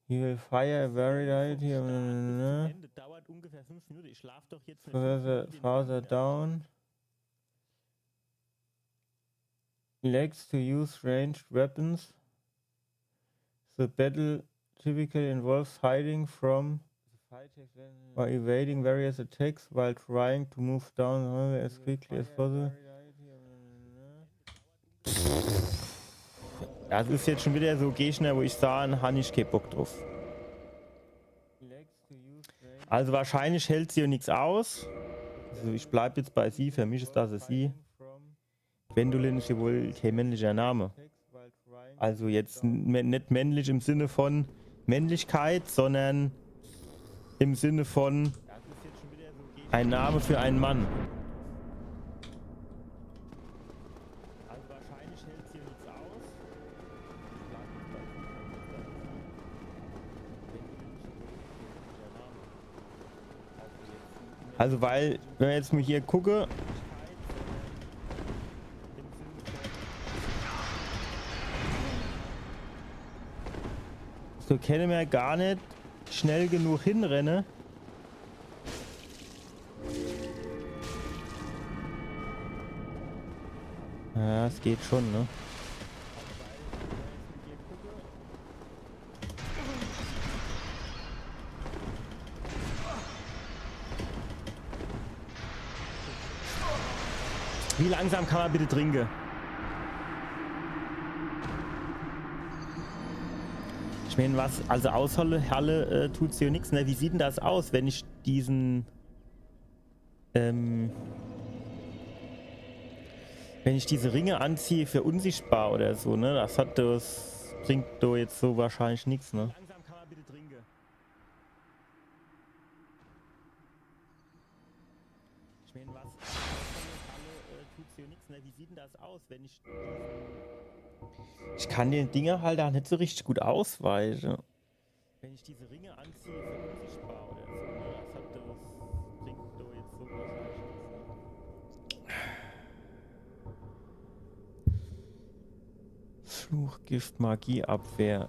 he will fire a variety of, ne? Dauert ungefähr fünf Minuten. Ich schlaf doch jetzt net fünf Minuten den Gang. Further, further down. Lacks to use ranged weapons. The battle typically involves hiding from or evading various attacks while trying to move down the hallway as quickly as possible. Das is jetzt schon wieder so Gegner, wo ich sage, han ich kee Bock drauf. Also wahrscheinlich hält sie jo nix aus. Also ich bleib jetzt bei sie, für mich is das sie. Gwendolyn is jo wohl kee männlicher Name. Also jetzt n-, net männlich im Sinne von Männlichkeit, sondern im Sinne von ein Name für einen Mann. Also, weil, wenn mer jetzt mol hier gucke, so kenne mer gar net schnell genug hinrenne. Ja, es geht schon, ne? Wie langsam kann mer bitte trinke? Ich mein, was, also aushalle, halle, äh, tut se jo nix, ne? Wie sieht denn das aus, wenn ich diesen, ähm, wenn ich diese Ringe anziehe für unsichtbar oder so, ne? Das hat, das bringt doch jetzt so wahrscheinlich nix, ne? Ich mein, was, äh, tut se jo nix, ne? Wie sieht denn das aus, wenn ich, ich kann den Dinger halt auch net so richtig gut ausweiche. Wenn ich diese Ringe anziehe, für unsichtbar oder so, ne? Das hat, das bringt doch jetzt so wahrscheinlich nix, ne? Hochgift, Magieabwehr.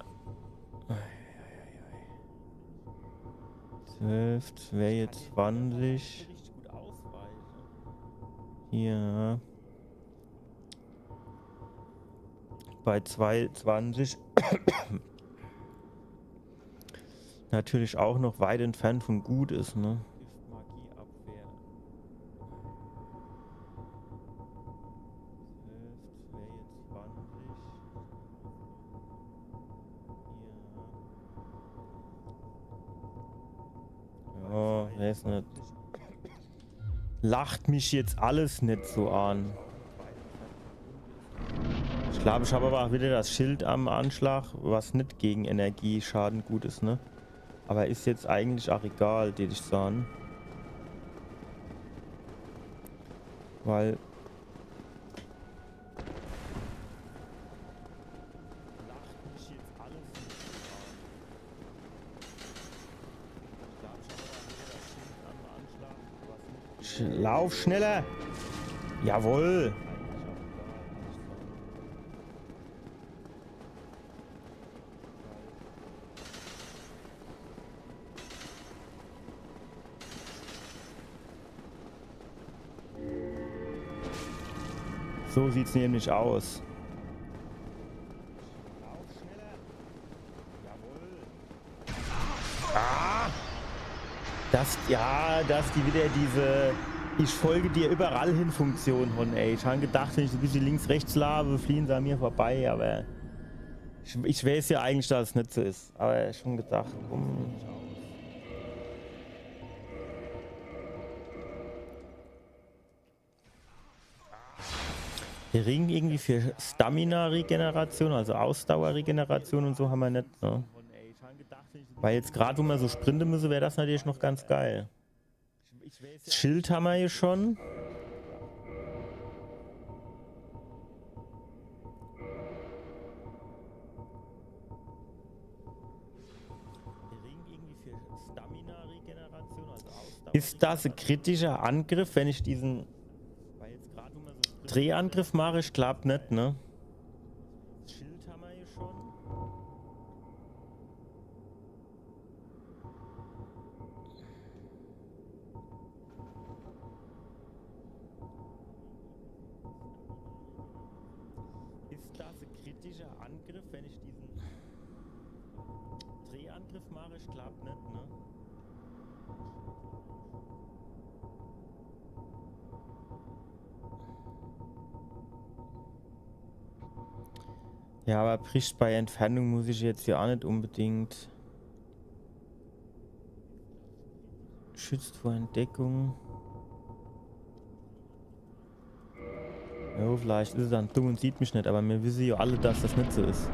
Zwölf, zwee, zwanzig. Hier. Bei zweiundzwanzig. Natürlich auch noch weit entfernt von gut is, ne? Ja, weiß net. Lacht mich jetzt alles net so an. Ich glaub, ich hab aber auch wieder das Schild am Anschlag, was net gegen Energieschaden gut is, ne? Aber is jetzt eigentlich auch egal, tät ich sahn. Weil Sch-, lauf schneller! Jawohl! So sieht's nämlich aus. Ah! Das, ja, dass die wieder diese „Ich folge dir überall hin“-Funktion hon, ey. Ich han gedacht, wenn ich so e bissche links, rechts laafe, fliehen se an mir vorbei, aber ich, ich weiß ja eigentlich, dass es net so is. Aber ich han gedacht, komm. Der Ring irgendwie für Stamina-Regeneration, also Ausdauerregeneration und so, hammer net, ne? Weil jetzt grad, wo mer so sprinte müsse, wär das natürlich noch ganz geil. Das Schild hammer hier schon. Is das e kritischer Angriff, wenn ich diesen Drehangriff mach? Ich glaub net, ne? Is das e kritischer Angriff, wenn ich diesen Drehangriff mach? Ich glaub net, ne? Ja, aber bricht bei Entfernung muss ich jetzt hier auch net unbedingt. Schützt vor Entdeckung. Jo, vielleicht is er dann dumm und sieht mich net, aber mir wisse ja alle, dass das net so is.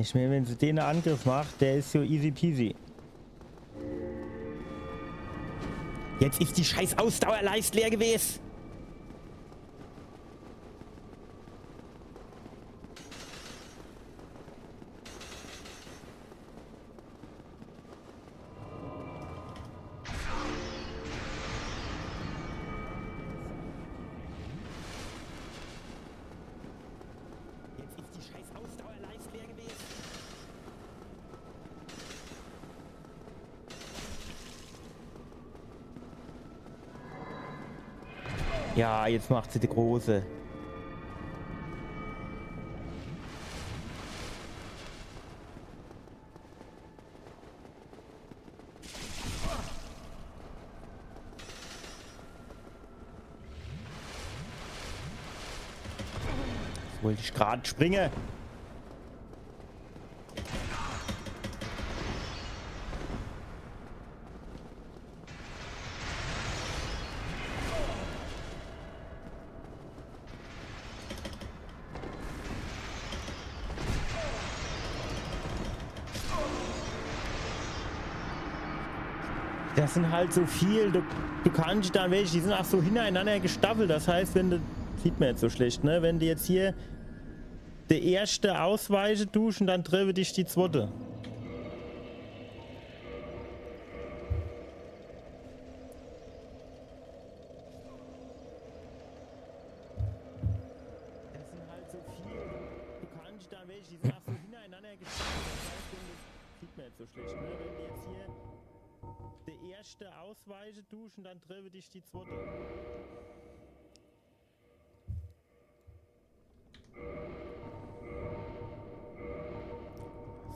Ich mein, wenn se den Angriff macht, der is so easy peasy. Jetzt is die scheiß Ausdauerleist leer gewes. Jetzt is die scheiß Ausdauerleist leer gewes. Ja, jetzt macht se die große. So, Wollt ich grad springe. Das sin halt so viel, du, du kannsch dann welche, die sin ach so hinnerenanner gestaffelt. Das heißt, wenn de, sieht mer jetzt so schlecht, ne? Wenn de jetzt hier de erschte ausweiche dusch un dann treffe dich die zwotte. Das sin halt so viel, du, du kannsch dann welche, die sin ach so hinnerenanner gestaffelt. Das heißt, wenn de, sieht mer jetzt so schlecht, ne? Wenn de jetzt hier de erschte ausweiche dusch un dann treffe dich die zwotte.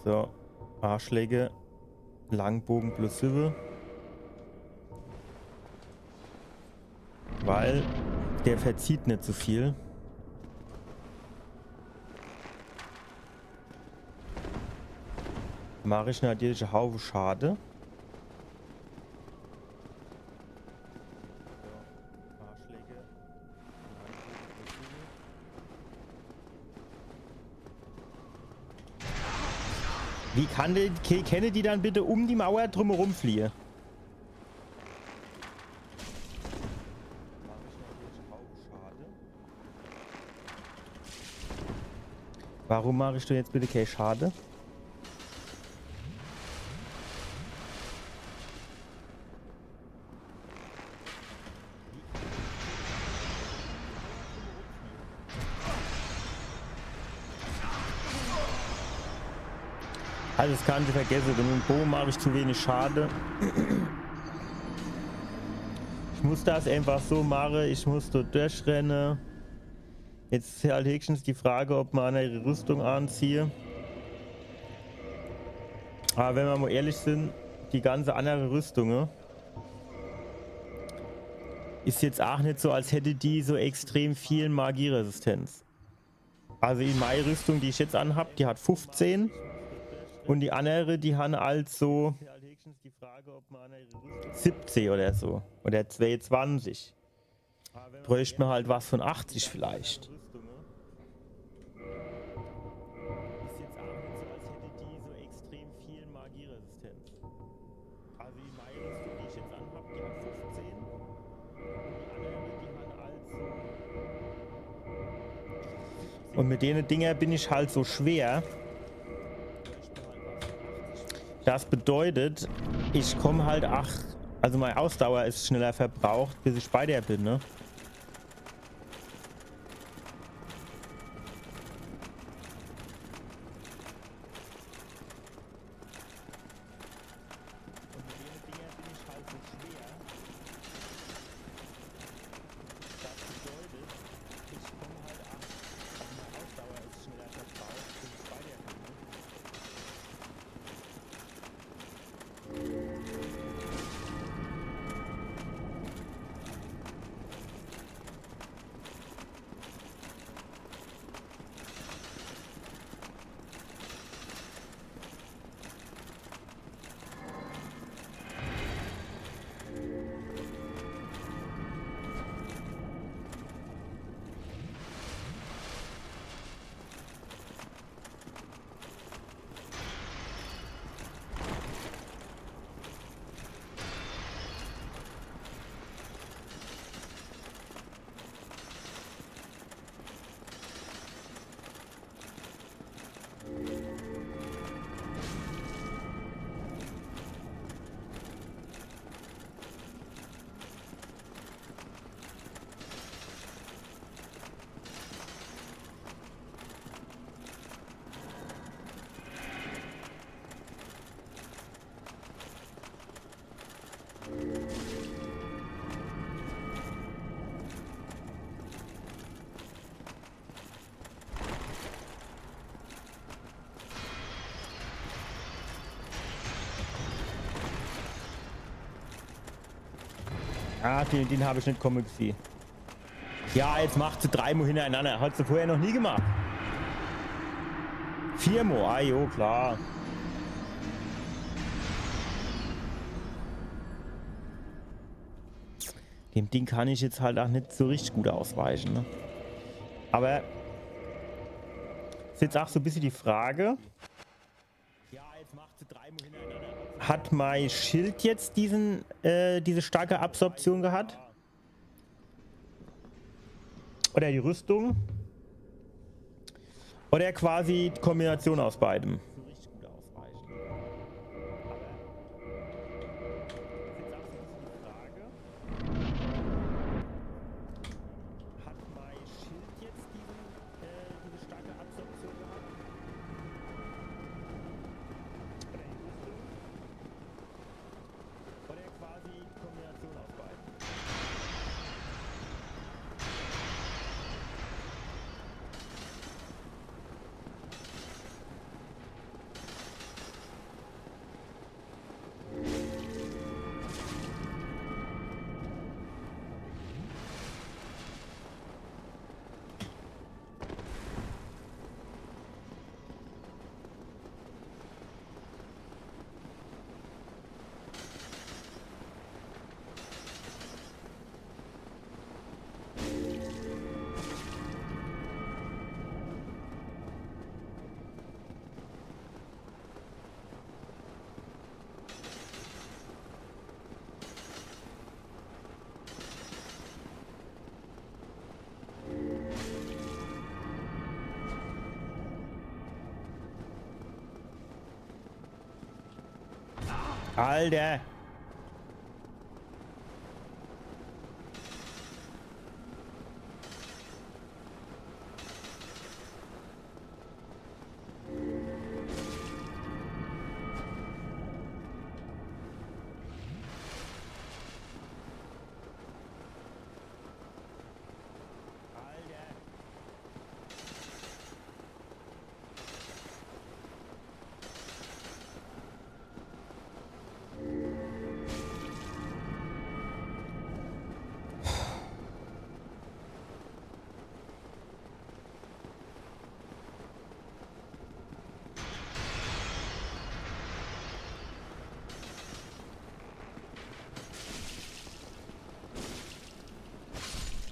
So, Arschlecke, Langboge plus siwwe. Weil der verzieht net so viel. Mach ich natürlich e Haufe Schade. Wie kann de, ke-, kenne die dann bitte um die Mauer drumherum fliehe? Warum mach ich do jetzt bitte kee Schade? Also das kannsch vergesse, mit em Boge mach ich zu wenig Schade. Ich muss das einfach so mache, ich muss do durchrenne. Jetzt is halt höchstens die Frage, ob mer e annere Rüstung anziehe. Aber wenn mer mo ehrlich sin, die ganze annere Rüstunge is jetzt ach net so, als hätte die so extrem viel Magieresistenz. Also in mei Rüstung, die ich jetzt anhab, die hat fufzehn. Un die annere, die han also siebzehn oder so. Oder zweeunzwanzig. Bräucht mer halt was von achtzig vielleicht. Un mit dene Dinger bin ich halt so schwer. Das bedeutet, ich komm halt, ach, also mei Ausdauer is schneller verbraucht, bis ich bei der bin, ne? Ah, den, den hab ich net komme gesieh. Ja, jetzt macht se drei Mo hinnerenanner. Hat se vorher noch nie gemacht. Vier Mo, ah jo, klar. Dem Ding kann ich jetzt halt ach net so richtig gut ausweiche, ne? Aber is jetzt ach so e bissche die Frage, hat mei Schild jetzt diesen, äh, diese starke Absorption gehat? Oder die Rüstung? Oder quasi die Kombination aus beidem? Oder quasi Kombination aus beidem. Alter!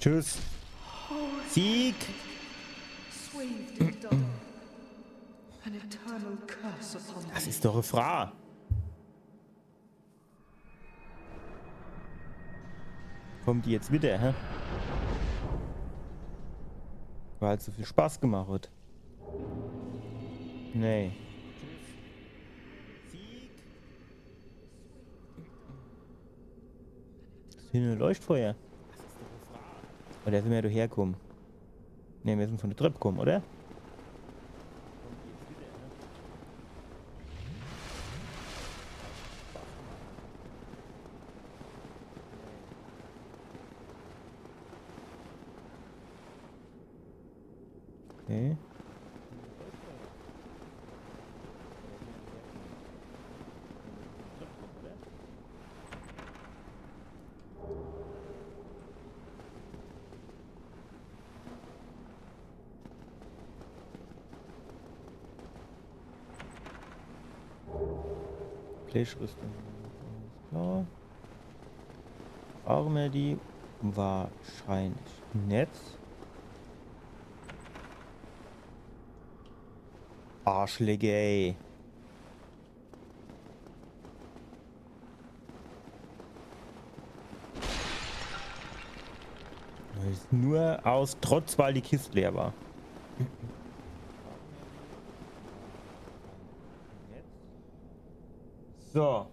Tschüss. Sieg. Swathed in dust. An eternal curse upon thee. Das is doch e Fraa. Kommt die jetzt wieder, hä? Weil halt so viel Spaß gemacht hat. Nee. Is hier e Leuchtfeuer? Oder sin mir do herkumme? Ne, mir sin von de Trepp kumme, oder? Okay. Fleischrüstung. Alles klar. Brauche mer die wahrscheinlich net. Arschlecke, ey. Das is nur aus Trotz, weil die Kist leer war. So.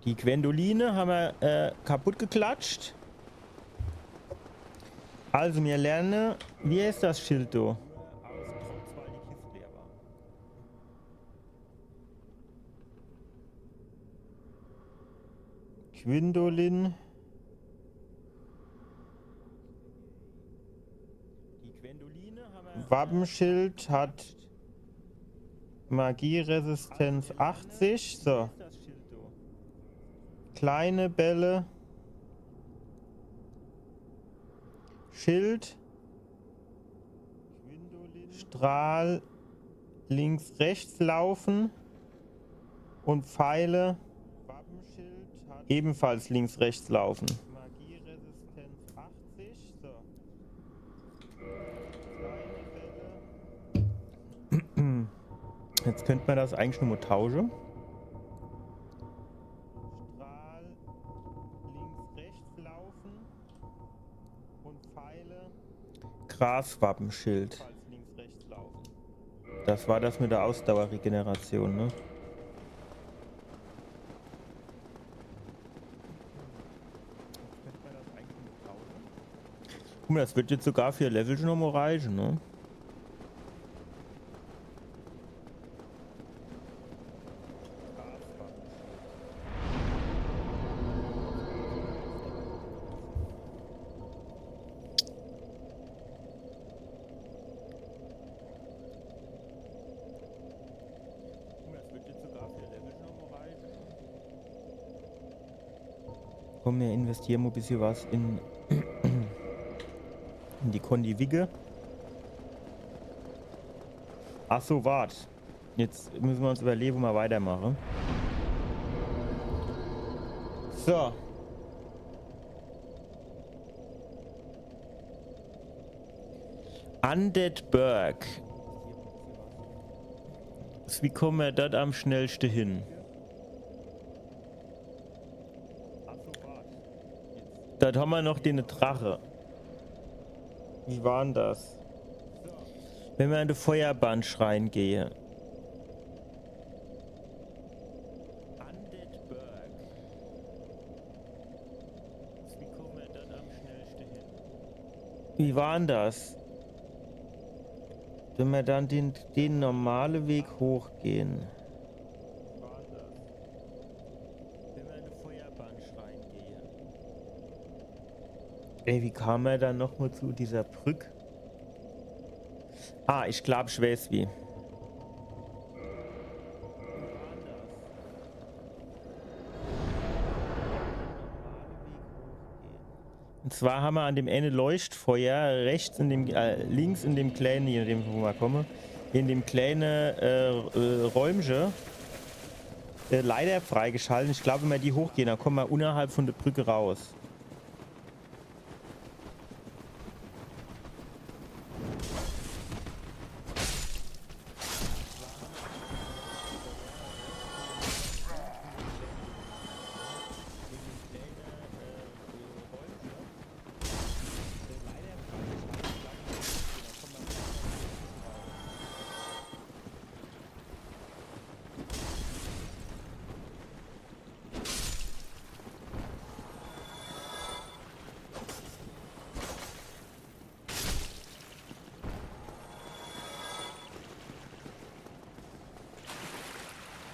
Die Gwendoline ham mer, äh, kaputt geklatscht. Also, mir lerne, wie is das Schild do? Gwendolin. Wappenschild hat Magieresistenz achtzig. So. Kleine Bälle. Schild. Strahl links, rechts laufen und Pfeile ebenfalls links, rechts laufen. Jetzt könnte man das eigentlich nur mal tauschen. Strahl links, rechts laufen und Pfeile. Graswappenschild. Das war das mit der Ausdauerregeneration, ne? Guck mal, das wird jetzt sogar für Level schon mal reichen, ne? Komm, mir investieren mal ein bisschen was in, in die Kondiwigge. Ach so, wart. Jetzt müssen wir uns überlegen, wie wir weitermachen. So. Undead Burg. Wie kommen wir dort am schnellsten hin? Dort haben wir noch den Drache. Wie war denn das? Wenn wir in den Feuerbandschrein gehen. Undead Burg. Wie kommen wir dort am schnellsten hin? Wie war denn das? Wenn wir dann den, den normalen Weg hochgehen. Wenn wir in den Feuerbandschrein gehen. Ey, wie kam er dann nochmal zu dieser Brück? Ah, ich glaub, ich weiß wie. Und zwar haben wir an dem Ende Leuchtfeuer rechts in dem, äh, links in dem kleinen, je nachdem, wo wir kommen, in dem kleinen, äh, äh, Räumchen, äh, Leiter freigeschaltet. Ich glaube, wenn wir die hochgehen, dann kommen wir unterhalb von der Brücke raus.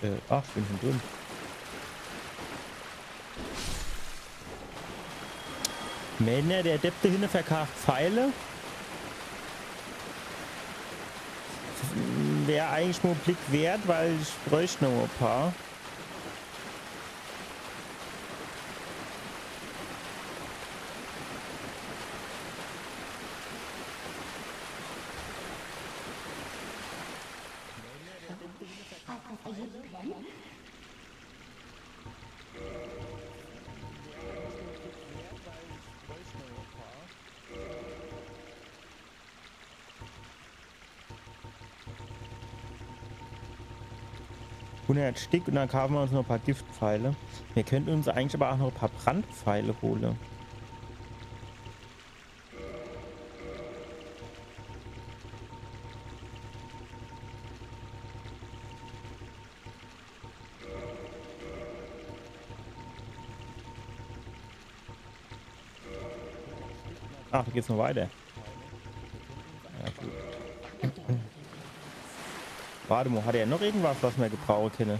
Äh, ach, ich bin schon drin. Männer, der Depp do hinne verkaaft Pfeile. Wär eigentlich nur en Blick wert, weil ich bräucht noch e paar. Hundert Stick und dann kaufen wir uns noch ein paar Giftpfeile. Wir könnten uns eigentlich aber auch noch ein paar Brandpfeile holen. Ach, da geht's noch weiter. Ja, gut. Warte mal, hat er noch irgendwas, was wir gebrauchen können?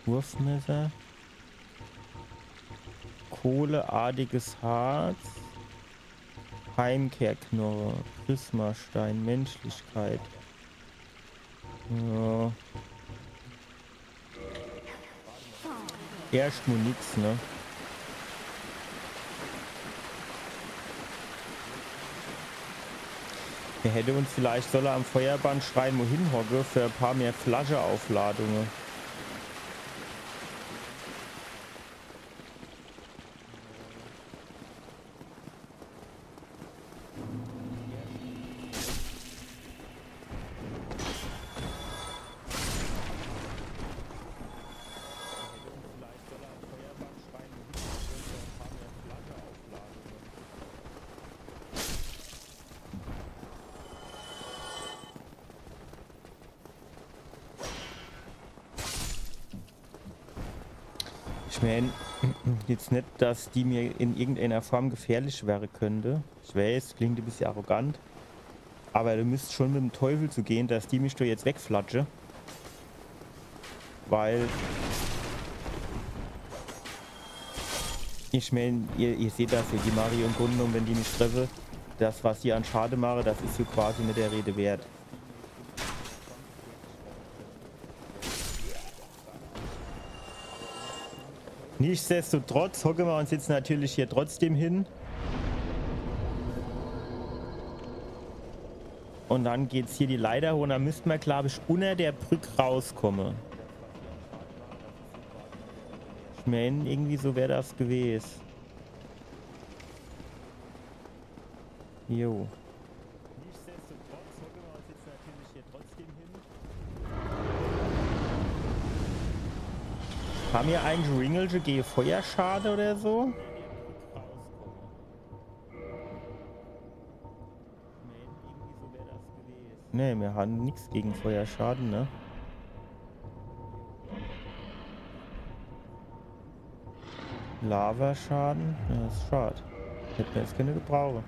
Wurfmesser. Kohleartiges Harz. Heimkehrknochen. Prismastein. Menschlichkeit. Ja. Erscht mo nix, ne? Mer hätte uns vielleicht solle am Feuerbandschrein mo hinhocke für e paar mehr Flascheaufladunge. Ich mein, jetzt net, dass die mir in irgendeiner Form gefährlich wäre könnte. Ich weiß, klingt e bissje arrogant. Aber du müsst schon mit dem Teufel zugehe, dass die mich do jetzt wegflatsche. Weil, ich mein, ihr, ihr seht das ja, die mache im Grunde genommen, wenn die mich treffe, das, was die an Schade mache, das is so quasi net der Rede wert. Nichtsdestotrotz hocke mer uns jetzt natürlich hier trotzdem hin. Und dann geht's hier die Leiter hoch und dann müsste mer, glaub ich, unter der Brück rauskomme. Ich mein, irgendwie so wär das gewes. Jo. Nichtsdestotrotz hocke mer uns jetzt natürlich hier trotzdem hin. Ham mir eigentlich Ringelche gege Feuerschade oder so? Nee, mir han nix gege Feuerschaden, ne? Lavaschaden? Ja, is schad. Hätt mer jetzt kenne gebrauche.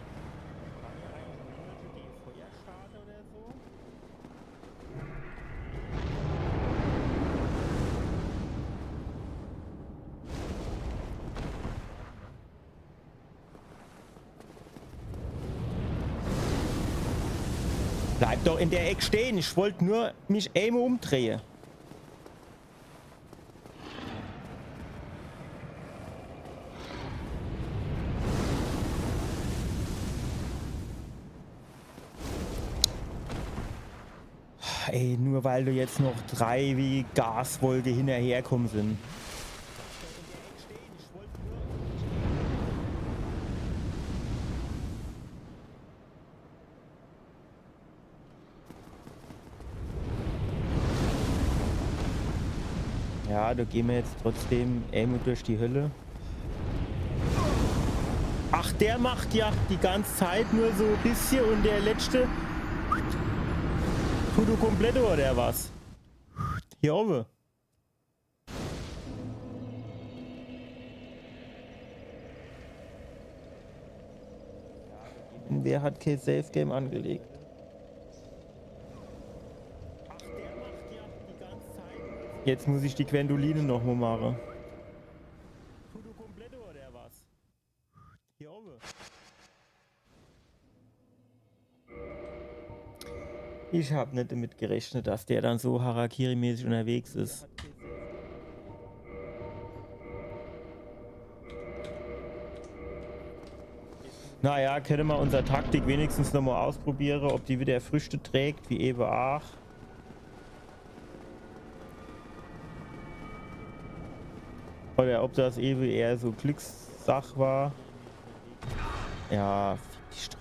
Bleib doch in der Eck stehen. Ich wollt nur mich emol umdrehe. Ey, nur weil do jetzt noch drei wie Gaswolke hinnerherkomme sin. Ja, do gehn mir jetzt trotzdem emol durch die Hölle. Ach, der macht ja die ganze Zeit nur so e bissje und der letzte tut do komplett, oder was? Hier owwe. Wer hat kee Safe Game angelegt? Jetzt muss ich die Gwendoline noch mo mache. Ich hab net damit gerechnet, dass der dann so Harakiri-mäßig unterwegs is. Naja, kenne mer unser Taktik wenigstens nomo ausprobiere, ob die wieder Früchte trägt, wie ewe aach. Oder ob das ewe eher so Glückssach war. Ja, fick dich doch.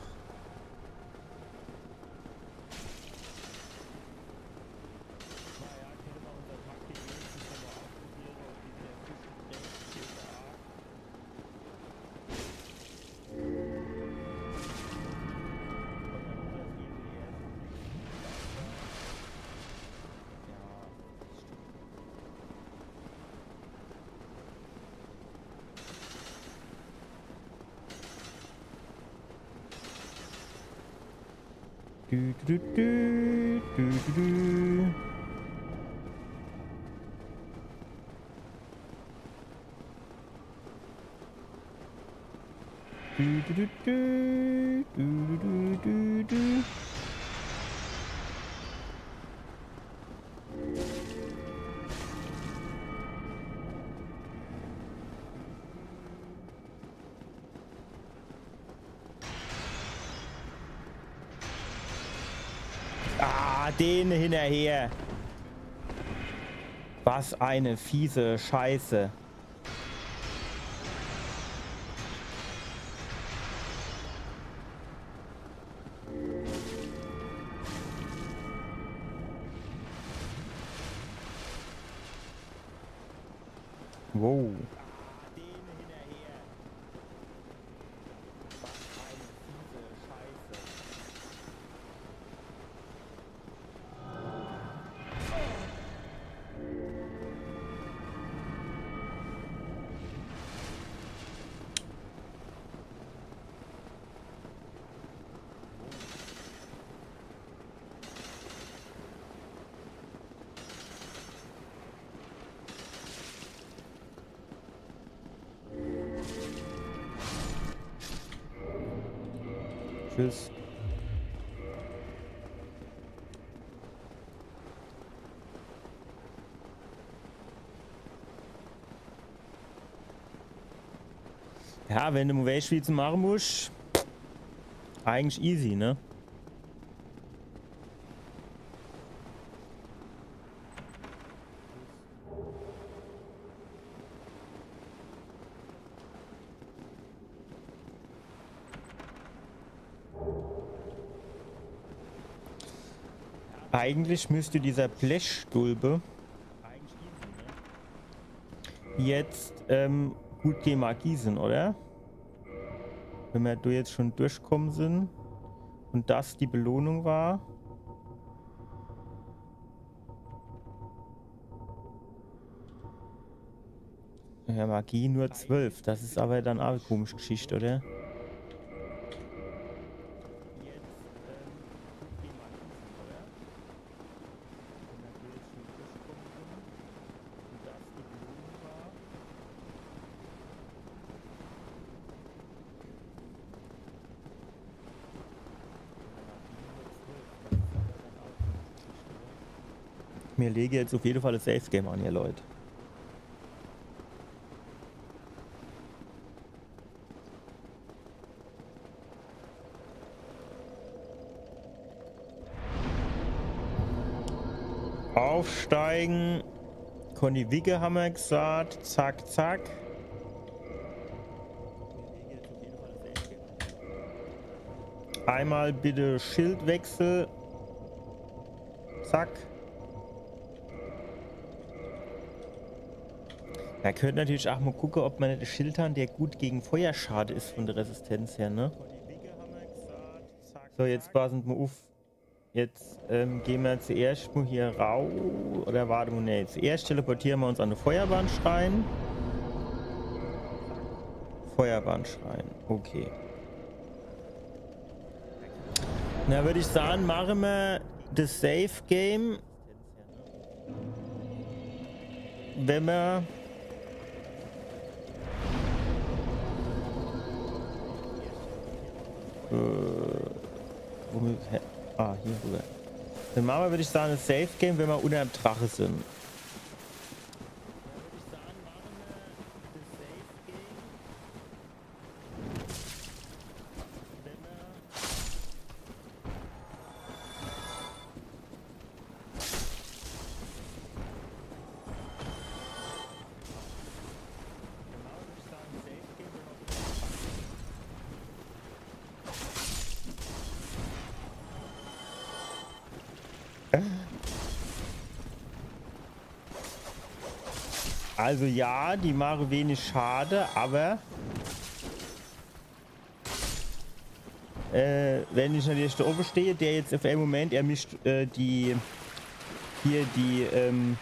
Du, du, du, du, du, du, du. Du, du, du, du, du, du, du, du. Dene hinnerher. Was e fiese Scheiße. Wow. Tschüss. Ja, wenn du mo weesch, wie du mache musch, eigentlich easy, ne? Eigentlich müsst dieser Blechstulpe jetzt, ähm, gut gege Magie sin, oder? Wenn mer do jetzt schon durchkomme sin und das die Belohnung war. Ja, Magie nur zwölf. Das is aber dann auch e komische Geschichte, oder? Mir lege jetzt auf jede Fall das Safe Game an, ihr Leut. Aufsteigen. Konniwicke hammer gesagt. Zack, zack. Einmal bitte Schildwechsel. Zack. Mer könnt natürlich auch mo gucke, ob mer net e Schild han, der gut gege Feuerschade is von der Resistenz her, ne? So, jetzt passen mer uff. Jetzt, ähm, geh mer zuerscht mo hier rau. Oder warte mo, nee. Zuerscht teleportiere mer uns an de Feuerbandschrein. Feuerbandschrein, okay. Na, würd ich sage, mache mer das Safe Game. Wenn mer, äh, wo mer, hä? Ah, hier rüber. Dann mache mer, würd ich sage, das Safe Game, wenn mer unnerm Drache sin. Also ja, die mache wenig Schade, aber, äh, wenn ich natürlich do owwe stehe, der jetzt auf en Moment, er mischt, äh, die, hier die, ähm,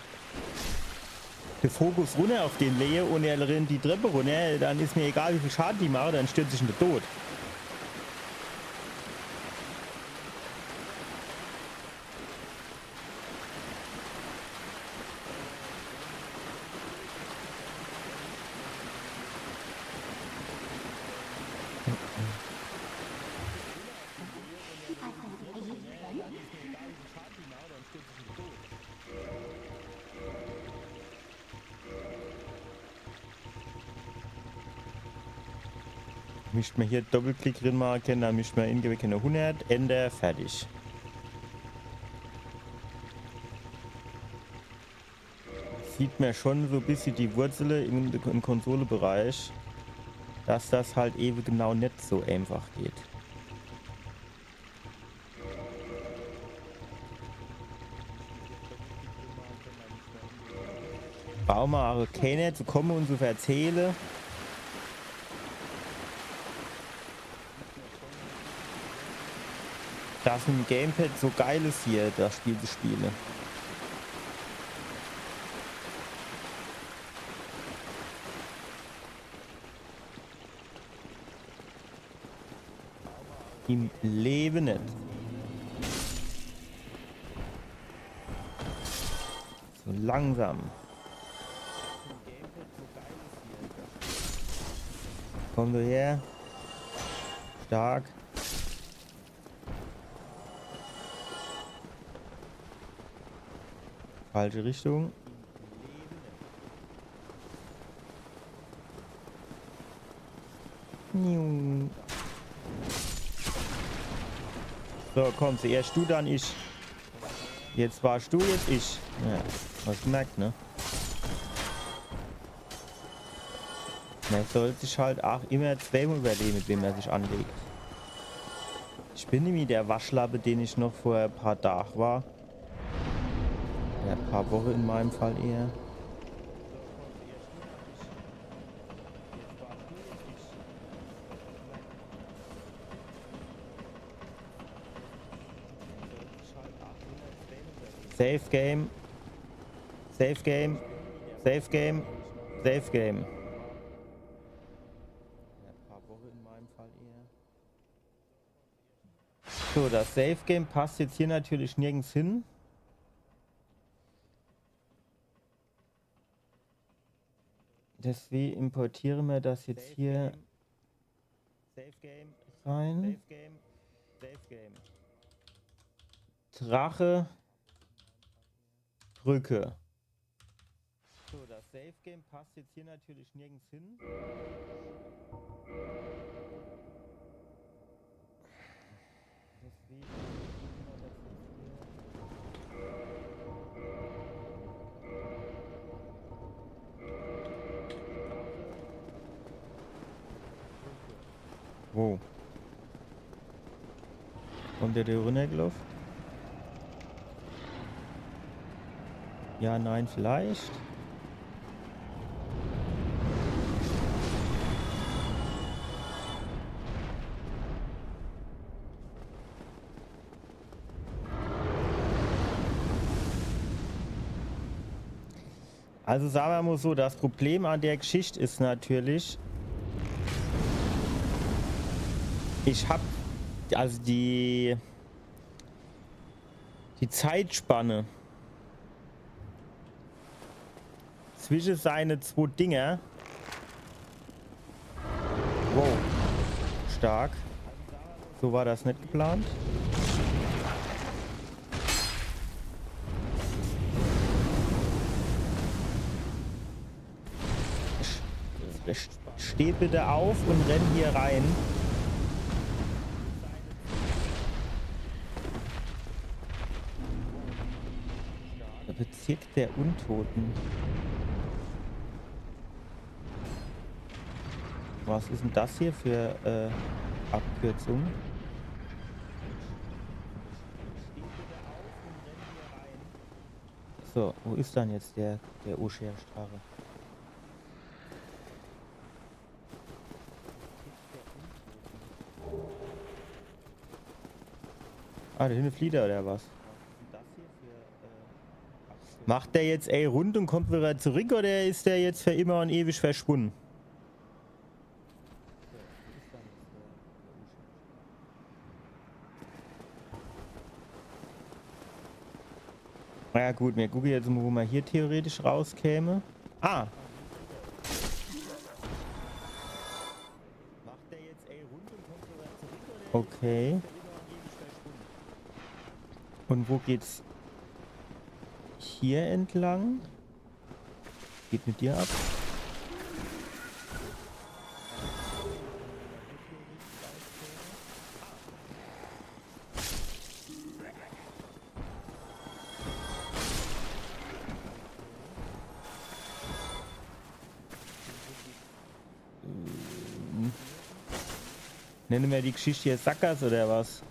de Fokus runner auf den lehe und er rennt die Treppe runner, dann is mir egal, wie viel Schade die mache, dann stürz ich in de Tod. Mischt mer hier Doppelklick drin mache kenne, dann mischt mer ingebe kenne hunnert, Enter, fertig. Sieht mer schon so e bissje die Wurzele im, im Konsolebereich, dass das halt ewe genau net so einfach geht. Brauche mer aach kenner zu komme un zu verzähle, dass mim Gamepad so geil is, hier das Spiel zu spiele. Im Lewe net. So langsam. Komm du her. Stark. Falsche Richtung. Niu. So, komm, zuerscht du, dann ich. Jetzt warst du, jetzt ich. Ja, hast gemerkt, ne? Mer sollt sich halt aach immer zweemol iwwerlehe, mit wem mer sich anlegt. Ich bin nimmi der Waschlappe, den ich noch vor e paar Dag war. Ja, e paar Woche in meinem Fall eher. Safe Game. Safe Game. Safe Game. Safe Game. Ja, e paar Woche in meinem Fall eher. So, das Safe Game passt jetzt hier natürlich nirgends hin. Deswegen importiere mer das jetzt hier rein. Drache. Brücke. So, das Safe Game passt jetzt hier natürlich nirgends hin. Deswegen Wo? Kommt der do runnergelaufe? Ja, nein, vielleicht. Also sage mer mol so, das Problem an der Geschicht is natürlich, ich hab, also die, die Zeitspanne zwische seine zwo Dinger. Wow. Stark. So war das net geplant. Sch-, sch-, steh bitte auf und renn hier rein. Der Bezirk der Untoten. Was is denn das hier für, äh, Abkürzung? So, wo is dann jetzt der, der Oshirsch-Drache? Ah, do hinne flieht er, oder was? Macht der jetzt e Rund und kommt wieder zurück, oder is der jetzt für immer und ewig verschwunden? Na ja, gut, mir gucke jetzt mol, wo mer hier theoretisch rauskäme. Ah! Okay. Und wo geht's hier entlang? Geht mit dir ab. Nenne mer die Geschicht jetzt Sackgass oder was?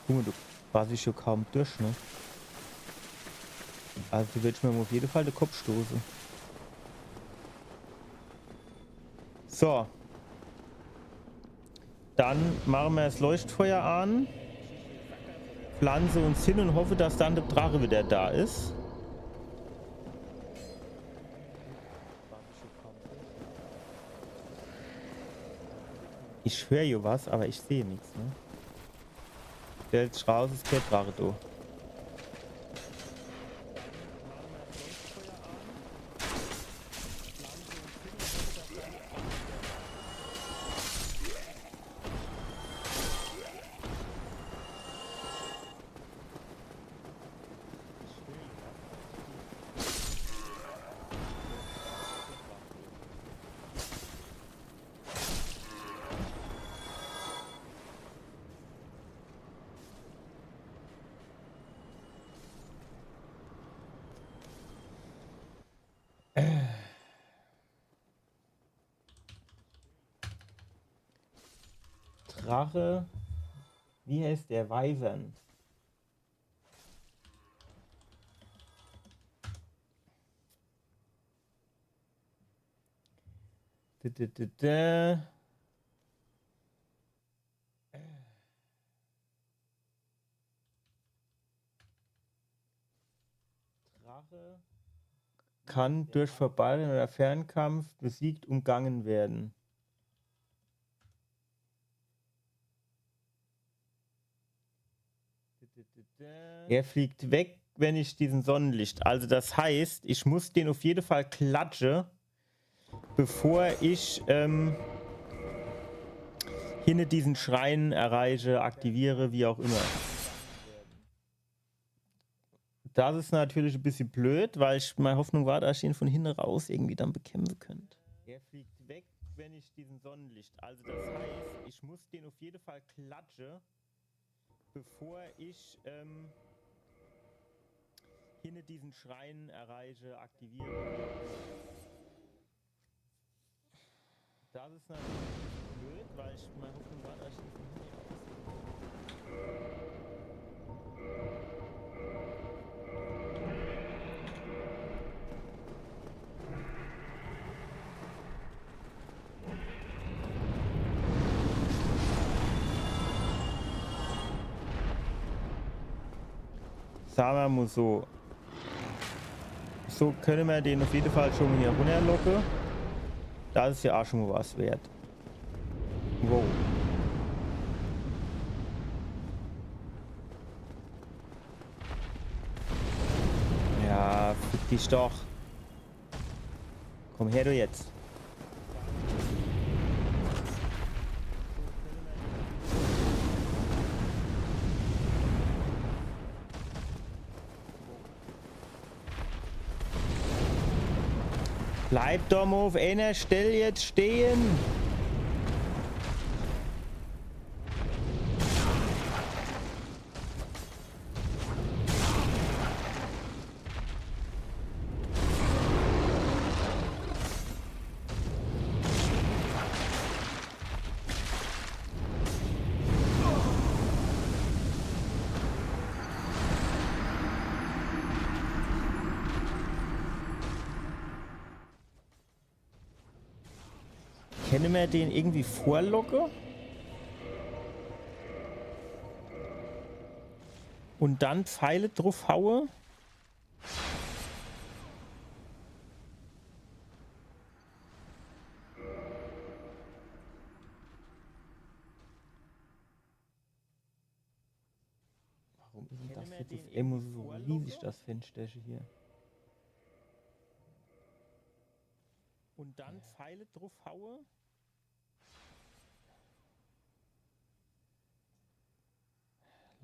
Guck mol, du, pass ich schun kaum durch, ne? Also, du wirsch mer uff jede Fall de Kopp stoße. So. Dann mache mer 's Leuchtfeuer an, pflanze uns hin un hoffe, dass dann de Drache widder do is. Ich hör jo was, awwer ich seh nix, ne? Stellt sich raus, es is kä Drache do. Drache. Wie heißt der? Wyvern. Dä, dä, dä, dä. Drache kann durch Verballern oder Fernkampf besiegt, umgangen werden. Er fliegt weg, wenn ich diesen Sonnenlicht. Also das heißt, ich muss den auf jede Fall klatsche, bevor ich, ähm, hinne diesen Schrein erreiche, aktiviere, wie auch immer. Das is natürlich e bissje blöd, weil ich, mei Hoffnung war, dass ich den von hinne raus irgendwie dann bekämpfe könnt. Er fliegt weg, wenn ich diesen Sonnenlicht. Also das heißt, ich muss den auf jede Fall klatsche, bevor ich, ähm, hinne diesen Schrein erreiche, aktiviere. Das is natürlich blöd, weil ich, mei Hoffnung war, dass ich den von hinne raus. Sa mer mol so. So könne mer den auf jede Fall schon mol hier runnerlocke. Das is ja ach schon mol was wert. Wow. Ja, fick dich doch. Komm her, du jetzt. Bleib doch mol auf einer Stell jetzt stehen. Kenne mer den irgendwie vorlocke? Und dann Pfeile druff haue? Warum is denn das jetzt auf emol so riesig, das Fensterche hier? Und dann Pfeile druff haue?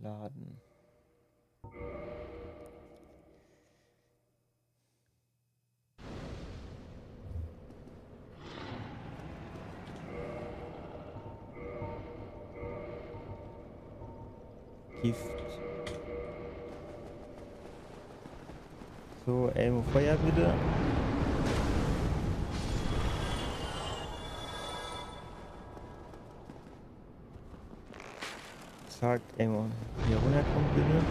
Laden. Gift. So, emol Feuer bitte. Zack, emo hier runnerkomme, bitte.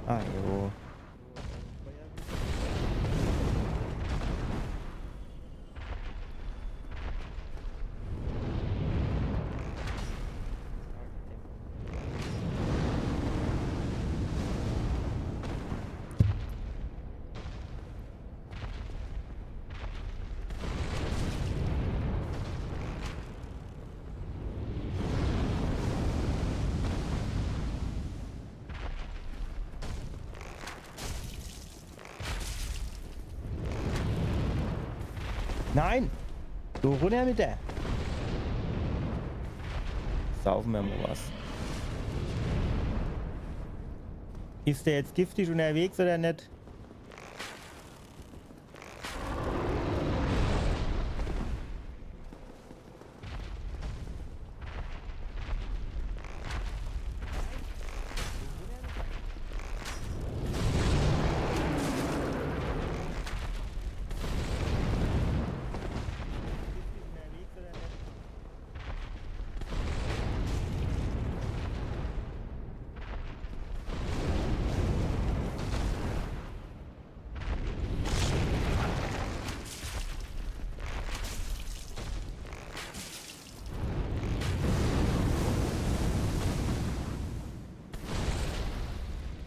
Ah, jo. Nein! Do runner mit der! Saufe mer mo was. Is der jetzt giftig unterwegs oder net?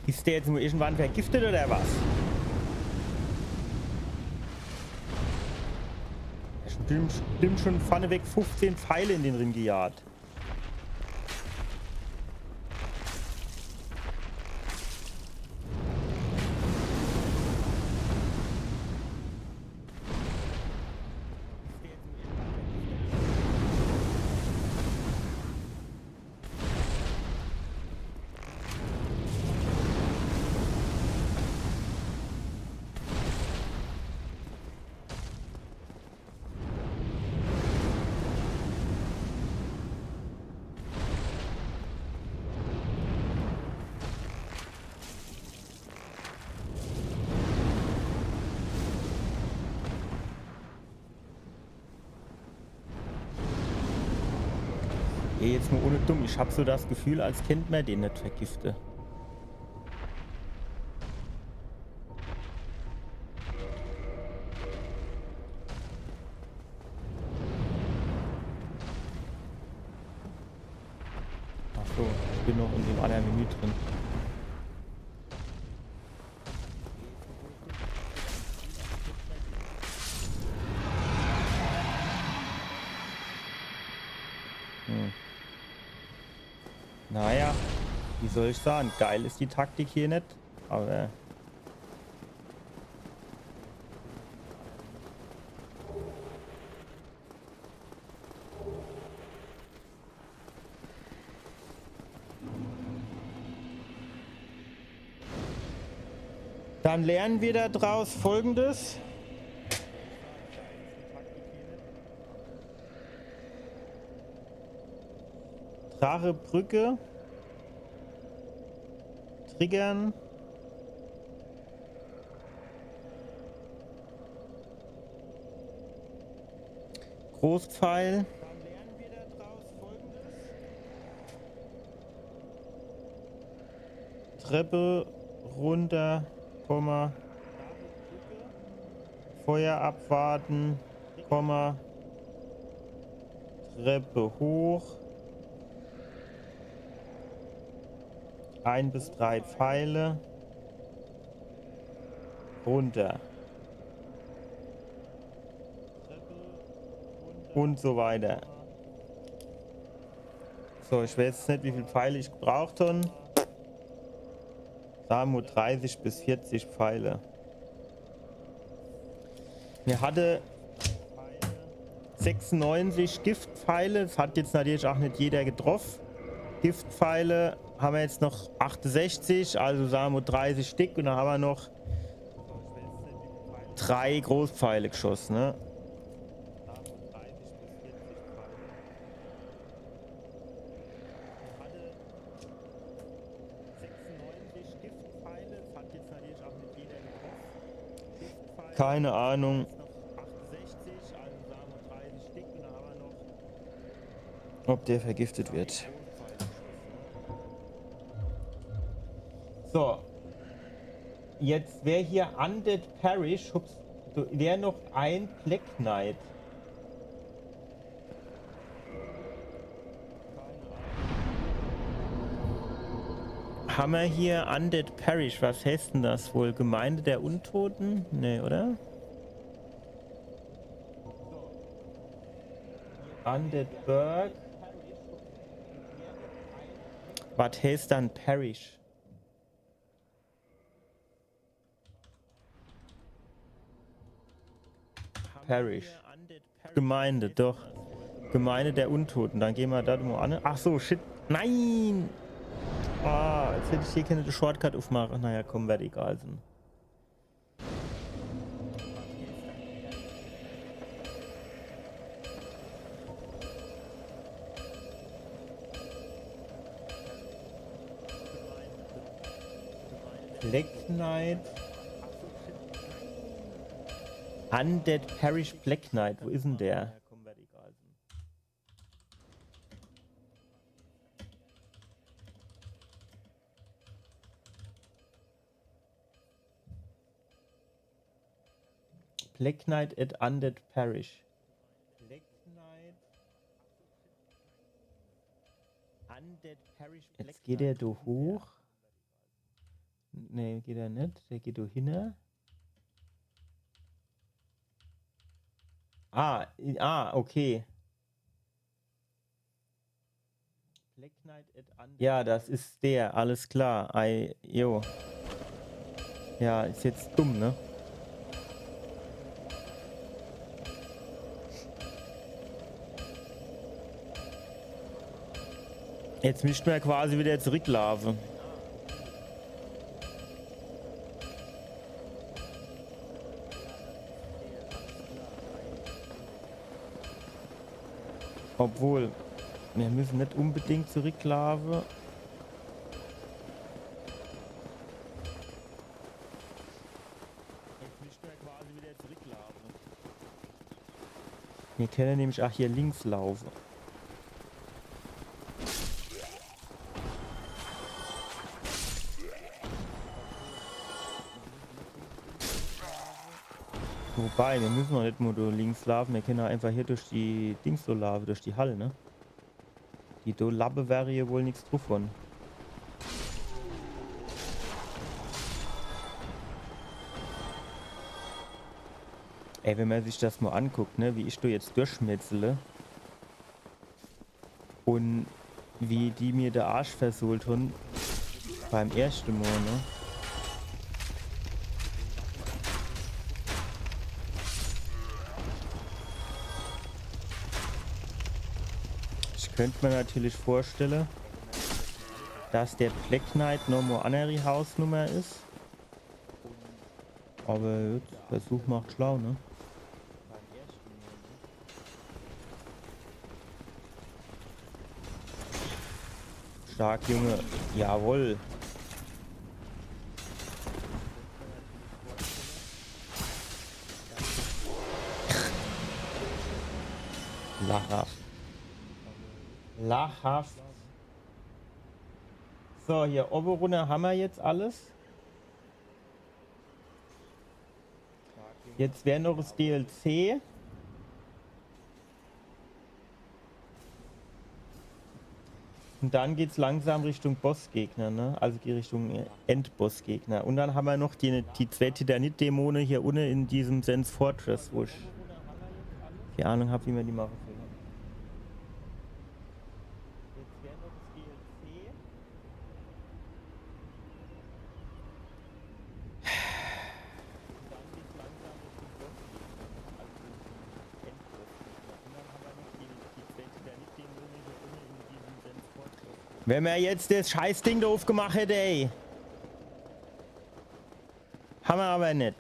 Is der jetzt nur irgendwann vergiftet oder was? Stimmt, stimmt schon vorneweg fünfzehn Pfeile in den Ring gejagt. Ey, jetzt mo ohne dumm. Ich hab so das Gefühl, als kennt mer den net vergifte. Ach so, ich bin noch in dem annere Menü drin. Hm. Naja, wie soll ich sage? Geil is die Taktik hier net, aber Dann lernen wir da draus Folgendes. Drachebrücke triggern. Großpfeil. Treppe runter, Komma. Feuer abwarten, Komma. Treppe hoch. Ein bis drei Pfeile. Runter. Und so weiter. So, ich weiß jetzt net, wie viel Pfeile ich gebraucht hab. Sage mer dreißig bis vierzig Pfeile. Mir hatte sechsundneunzig Giftpfeile. Das hat jetzt natürlich auch net jeder getroffen. Giftpfeile haben wir jetzt noch achtundsechzig, also sage mer dreißig Stück. Und dann haben wir noch drei Großpfeile geschossen, ne? Keine Ahnung. Ob der vergiftet wird. So. Jetzt wär hier Undead Parish, hups, do wär noch ein Black Knight. Hammer hier Undead Parish, was heißt denn das wohl? Gemeinde der Untoten? Nee, oder? Undead Burg. Was heißt dann Parish? Parish. Gemeinde, doch. Gemeinde der Untoten. Dann gehn mer do mo an. Ach so, shit. Nein! Ah, jetzt hätt ich hier kenne Shortcut ufmache. Naja, komm, werd egal sin. Black Knight. Undead Parish Black Knight. Wo is denn der? Black Knight at Undead Parish. Black Knight. Undead Parish. Jetzt geht er do hoch. Nee, geht er net. Der geht do hinne. Ah, i- ah, okay. Black Knight at Undead. Ja, das is der, alles klar. Ei, jo. Ja, is jetzt dumm, ne? Jetzt misst mer quasi wieder zurücklaufe. Obwohl, mir müssen net unbedingt zurücklaufe. Jetzt misst mer quasi wieder zurücklaufe. Mir kenne nämlich ach hier links laufe. Wobei, mir müssen noch net mo do links laufe, mir kenne einfach hier durch die Dings so laufe, durch die Hall, ne? Die do Lappe wäre hier wohl nix druf von. Ey, wenn mer sich das mo anguckt, ne, wie ich do jetzt durchschmetzele und wie die mir de Arsch versohlt hun beim erschte Mo, ne? Ich könnt mer natürlich vorstelle, dass der Black Knight nomo anneri Hausnummer is. Aber jetzt, Versuch macht schlau, ne? Stark, Junge. Jawohl. Lachhaft. Lachhaft. So, hier obe runner hammer jetzt alles. Jetzt wär noch das D L C. Und dann geht's langsam Richtung Bossgegner, ne? Also die Richtung Endbossgegner. Und dann hammer noch die, die zwei Titanit-Dämone hier unne in diesem Sen's Fortress, wo ich keine Ahnung hab, wie mer die mache soll. Wenn mer jetzt das Scheißding do ufgemacht hätt, ey. Hammer aber net.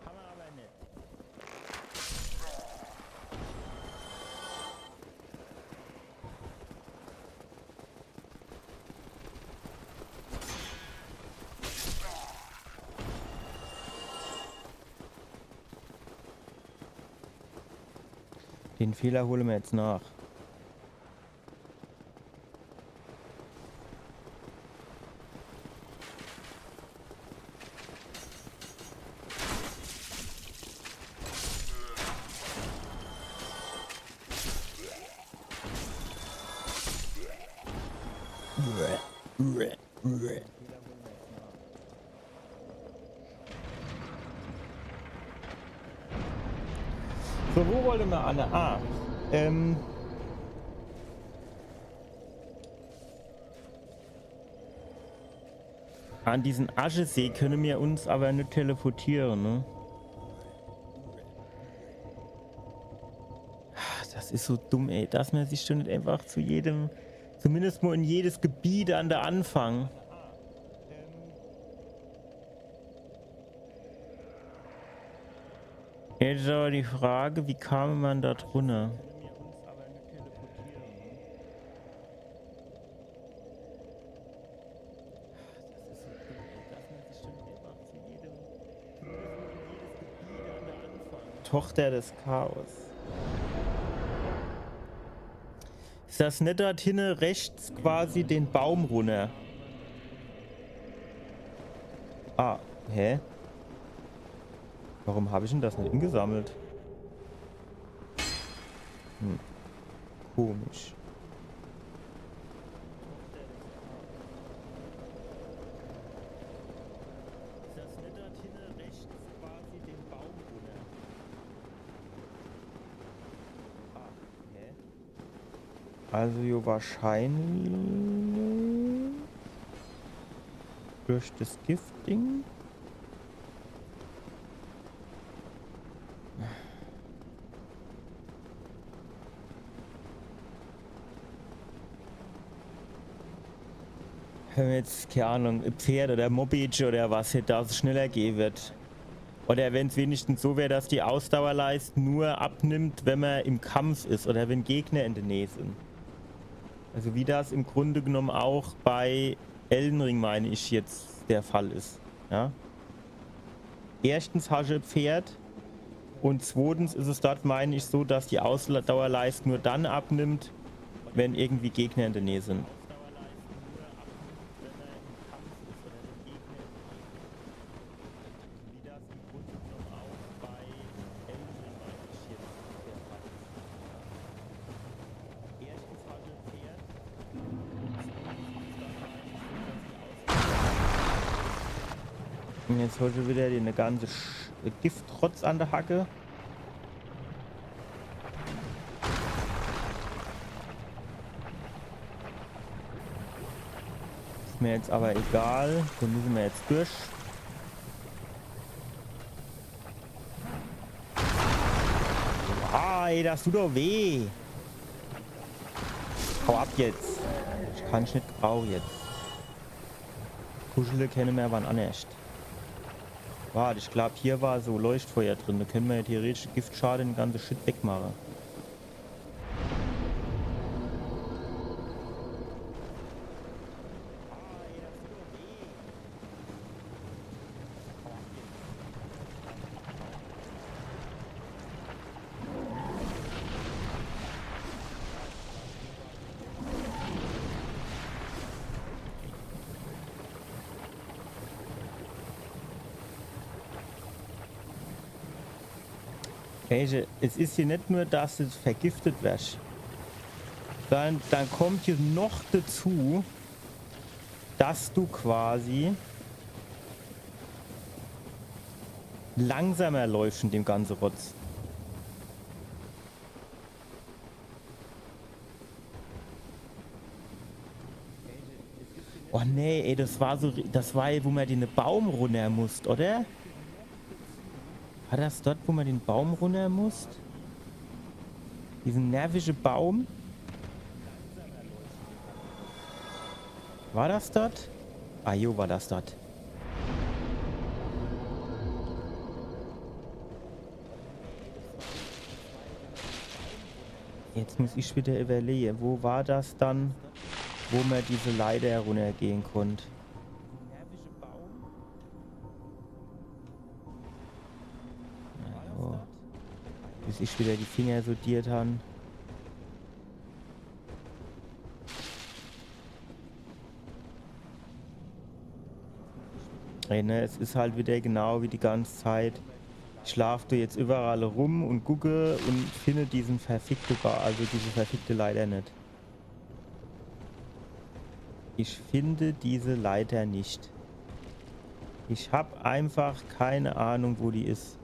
Hammer aber net. Den Fehler hole mer jetzt nach. So, wo wollte mer anne? Ah, ähm, an diesen Aschesee könne mer uns awwer net teleportiere, ne? Das is so dumm, ey, dass mer sich schon net einfach zu jedem, zumindest mo in jedes Gebiet an de Anfang. Jetzt is awwer die Frage, wie kam mer do drunner? Tochter des Chaos. Is das net dort hinne rechts quasi den Baum runner? Ah, hä? Warum hab ich denn das net ingesammelt? Hm. Komisch. Also jo, wahrscheinlich durch das Giftding. Wenn mer jetzt, keine Ahnung, e Pferd oder Moped oder was hätt, dass es schneller gehe wird. Oder wenn's wenigstens so wär, dass die Ausdauerleist nur abnimmt, wenn mer im Kampf is oder wenn Gegner in de Näh sin. Also wie das im Grunde genommen auch bei Elden Ring, mein ich, jetzt der Fall is. Ja? Erstens hasch e Pferd und zwotens is es dort, mein ich, so, dass die Ausdauerleist nur dann abnimmt, wenn irgendwie Gegner in de Näh sin. Und jetzt hot er wieder die, e ganze Sch-, Giftrotz an de Hacke. Is mir jetzt aber egal. Do müsse mir jetzt durch. Ah, ey, das tut doch weh. Hau ab jetzt. Ich kann's net gebrauche jetzt. Kuschele kenne mer wann annerscht. Wart, ich glaub, hier war so Leuchtfeuer drin. Do kenne mer ja theoretisch Giftschade, den ganze Shit wegmache. Hey, es is hier net nur, dass du vergiftet wirst, sondern dann kommt hier noch dazu, dass du quasi langsamer läufst in dem ganze Rotz. Oh nee, ey, das war so, das war, wo mer den Baum runner musst, oder? War das dort, wo mer den Baum runner musst? Diesen nervische Baum? War das dort? Ah jo, war das dort. Jetzt muss ich wieder überlege, wo war das dann, wo mer diese Leiter heruntergehe konnt? Na jo. Die Ich wieder die Finger sortiert han. Ey, ne, es is halt wieder genau wie die ganze Zeit. Ich laaf do jetzt überall rum und gucke und finde diesen verfickte Ba-, also diese verfickte Leiter net. Ich finde diese Leiter nicht. Ich hab einfach keine Ahnung, wo die is.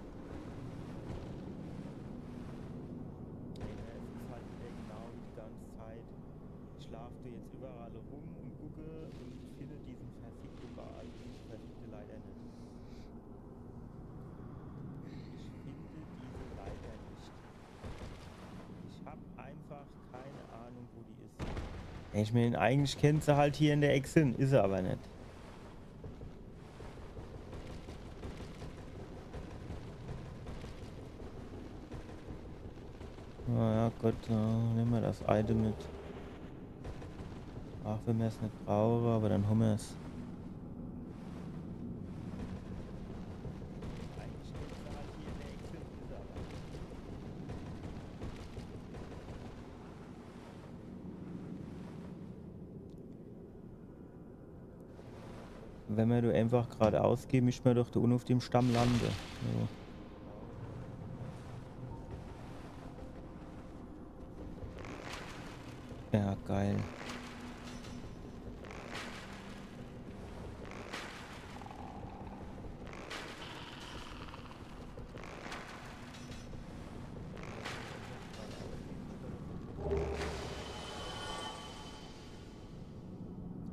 Ich laaf do jetzt überall rum und gucke und finde diesen verfickte Ba-, also diese verfickte Leiter net. Ich finde diese Leiter nicht. Ich hab einfach keine Ahnung, wo die is. Ich mein, eigentlich kennt se halt hier in der Eck sin, is se aber net. Na ja, gut, äh, nemme mer das Item mit. Ach, wenn mer's net brauche, aber dann hommer's. Wenn mer do einfach gradaus geht, misst mer doch do unne auf dem Stamm lande. So. Ja, geil.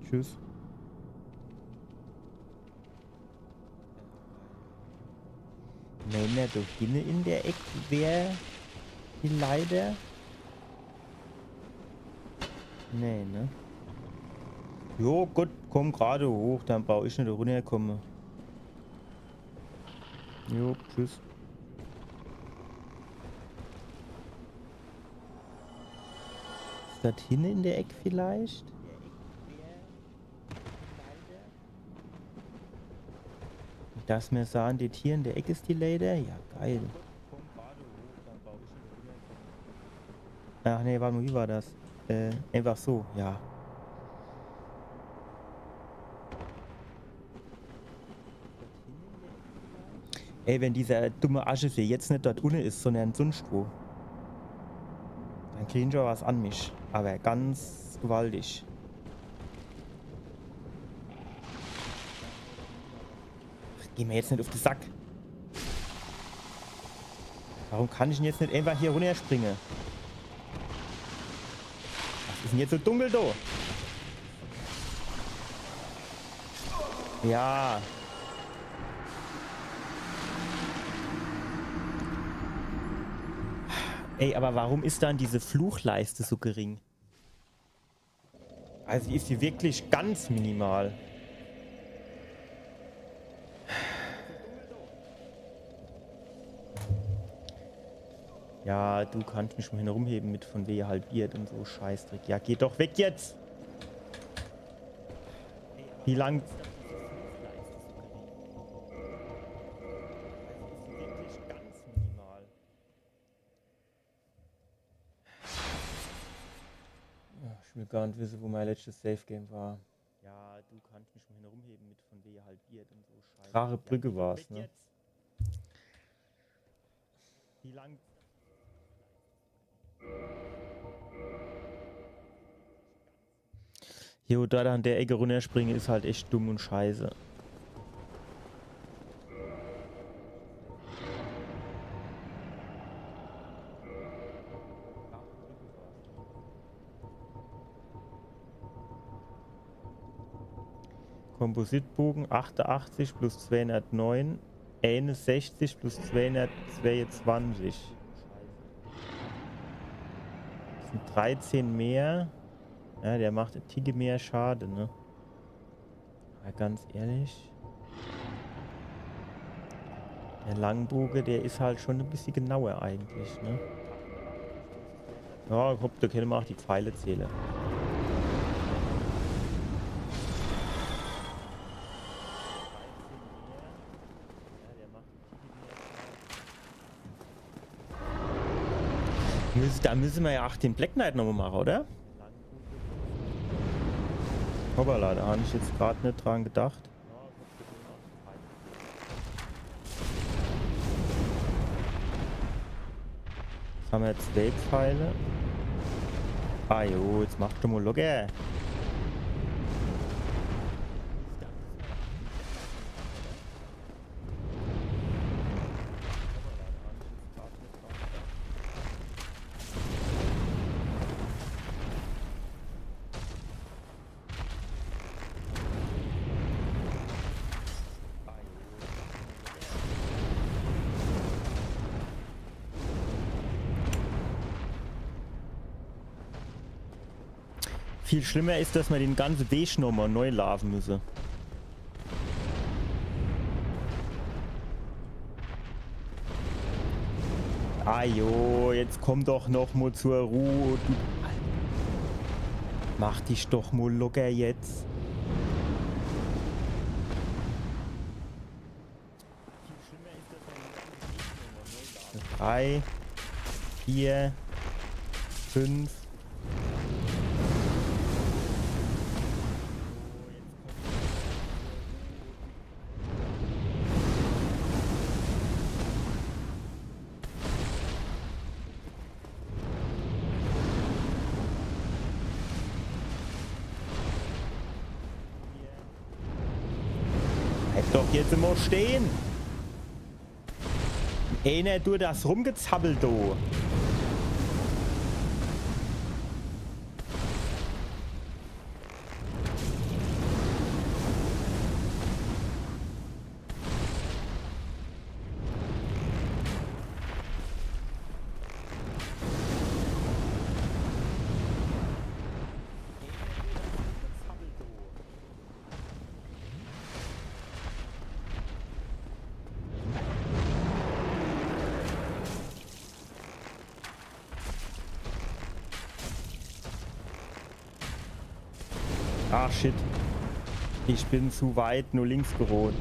Tschüss. Nee, ne, do hinne in der Eck wär die Leiter. Nee, ne? Jo, gut, komm grad hoch, dann brauch ich net runnerkomme. Jo, tschüss. Is das hinne in der Eck vielleicht? Dass mer sahn, die hier in der Eck is die Leiter? Ja, geil. Ach nee, warte mal, wie war das? Äh, einfach so, ja. Ey, wenn dieser dumme Aschesee jetzt net dort unne is, sondern sonst wo, dann kriegen ich aber was an mich. Aber ganz gewaltig. Ach, geh mir jetzt net auf den Sack. Warum kann ich denn jetzt net einfach hier runterspringen? Was is denn jetzt so dunkel do? Ja. Ey, aber warum is dann diese Fluchleiste so gering? Also is sie wirklich ganz minimal. Ja, du kannst mich schon hin rumheben mit von wege halbiert und so Scheißdreck. Ja, geh doch weg jetzt! Wie lang? Ja, ich will gar net wisse, wo mein letztes Safe Game war. Ja, du kannst mich schon hin rumheben mit von wege halbiert und so Scheiße. Rare Brücke war's, ne? Wie lang? Jo, da an der Ecke runterspringen is halt echt dumm und scheiße. Kompositbogen achtundachtzig plus zweihundertneun, einundsechzig plus zweihundertzweiundzwanzig. Das sind dreizehn mehr. Ja, der macht en Ticke mehr Schade, ne? Mal ganz ehrlich. Der Langboge, der is halt schon e bissje genauer eigentlich, ne? Ja, ich hopp, do kenne mer auch die Pfeile zähle. Müsse, do müsse mer jo ach de Black Knight nochmol mache, oder? Hoppala, do hab ich jetzt grad net dran gedacht. Jetzt hammer zwee Pfeile. Ah jo, jetzt mach doch mol locker. Viel schlimmer is, dass mer den ganze Weg nochmol neu laafe müsse. Ah jo, jetzt komm doch nochmol zur Ruh, du. Mach dich doch mol locker jetzt. Drei, vier, fünf. Bleib doch jetzt immer stehen. Eener, du, das Rumgezappel, du. Ah, shit. Ich bin zu weit nur links gerot.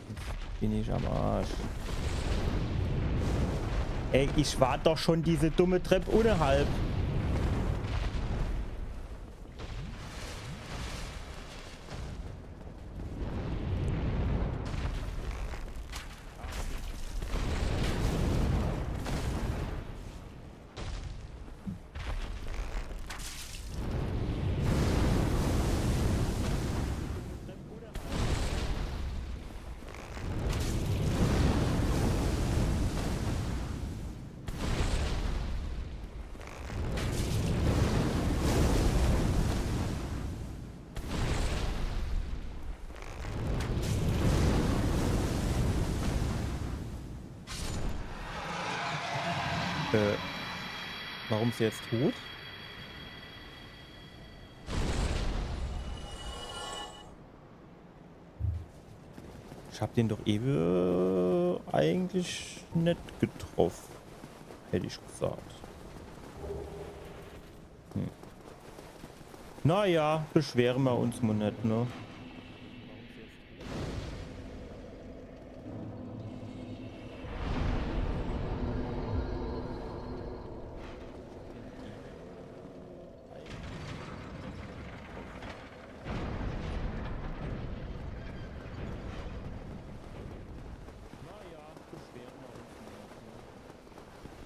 Jetzt bin ich am Arsch. Ey, ich war doch schon diese dumme Trepp unnerhalb. Äh, warum is er jetzt tot? Ich hab den doch ewe eigentlich net getroff, hätt ich gesagt. Hm. Na ja, beschwere mer uns mol net, ne?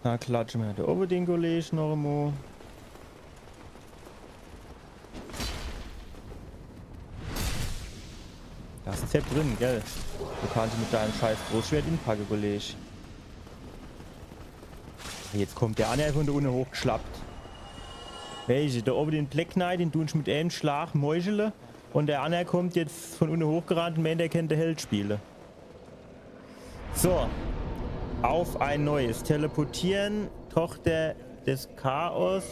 Na, klatsche mer do owwe den Kolleg noch emol. Das is ja drin, gell? Du kannst mit deinem scheiß Großschwert inpacke, Kolleg. Jetzt kommt der anner von do unne hochgeschlappt. Welche? Do owwe den Black Knight, den du uns mit einem Schlag meuchele. Und der anner kommt jetzt von unne hochgerannt und meint, er kennt de Held spiele. So. Auf ein neues. Teleportieren, Tochter des Chaos.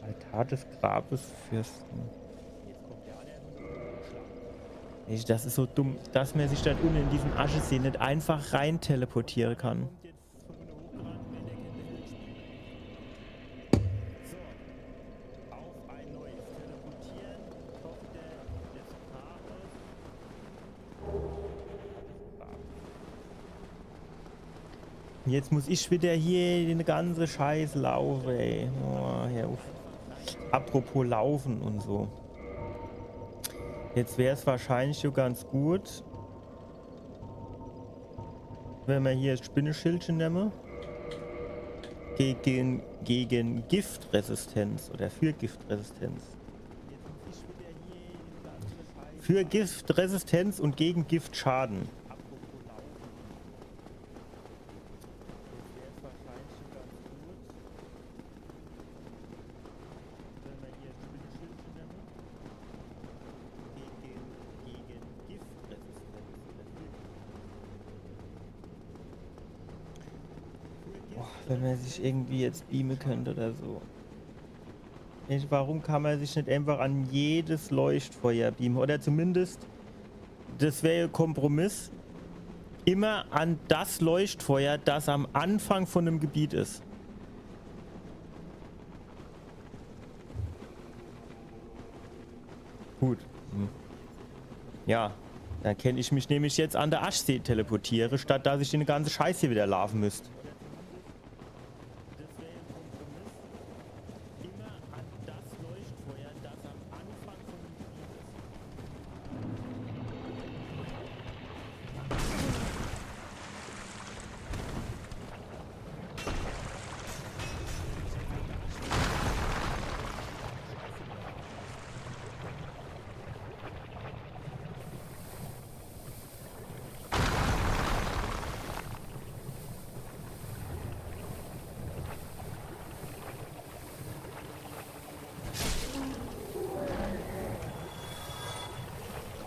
Altar des Grabes Fürsten. Ich, das is so dumm, dass mer sich dort unne in diesem Aschesee net einfach rein teleportiere kann. Jetzt muss ich wieder hier den ganze Scheiß laufe, ey. Oh, hör uff. Apropos Laufen und so. Jetzt wär's wahrscheinlich so ganz gut, wenn mer hier das Spinneschildche nemme. Gegen, gegen Giftresistenz oder für Giftresistenz. Für Giftresistenz und gegen Giftschaden. Boah, wenn mer sich irgendwie jetzt beame könnt oder so. Mensch, warum kann mer sich net einfach an jedes Leuchtfeuer beame? Oder zumindest, das wär ja Kompromiss, immer an das Leuchtfeuer, das am Anfang von dem Gebiet is. Gut. Hm. Ja, dann kennt ich mich nämlich jetzt an de Aschsee teleportiere, statt dass ich den ganze Scheiß hier wieder laufe müsst.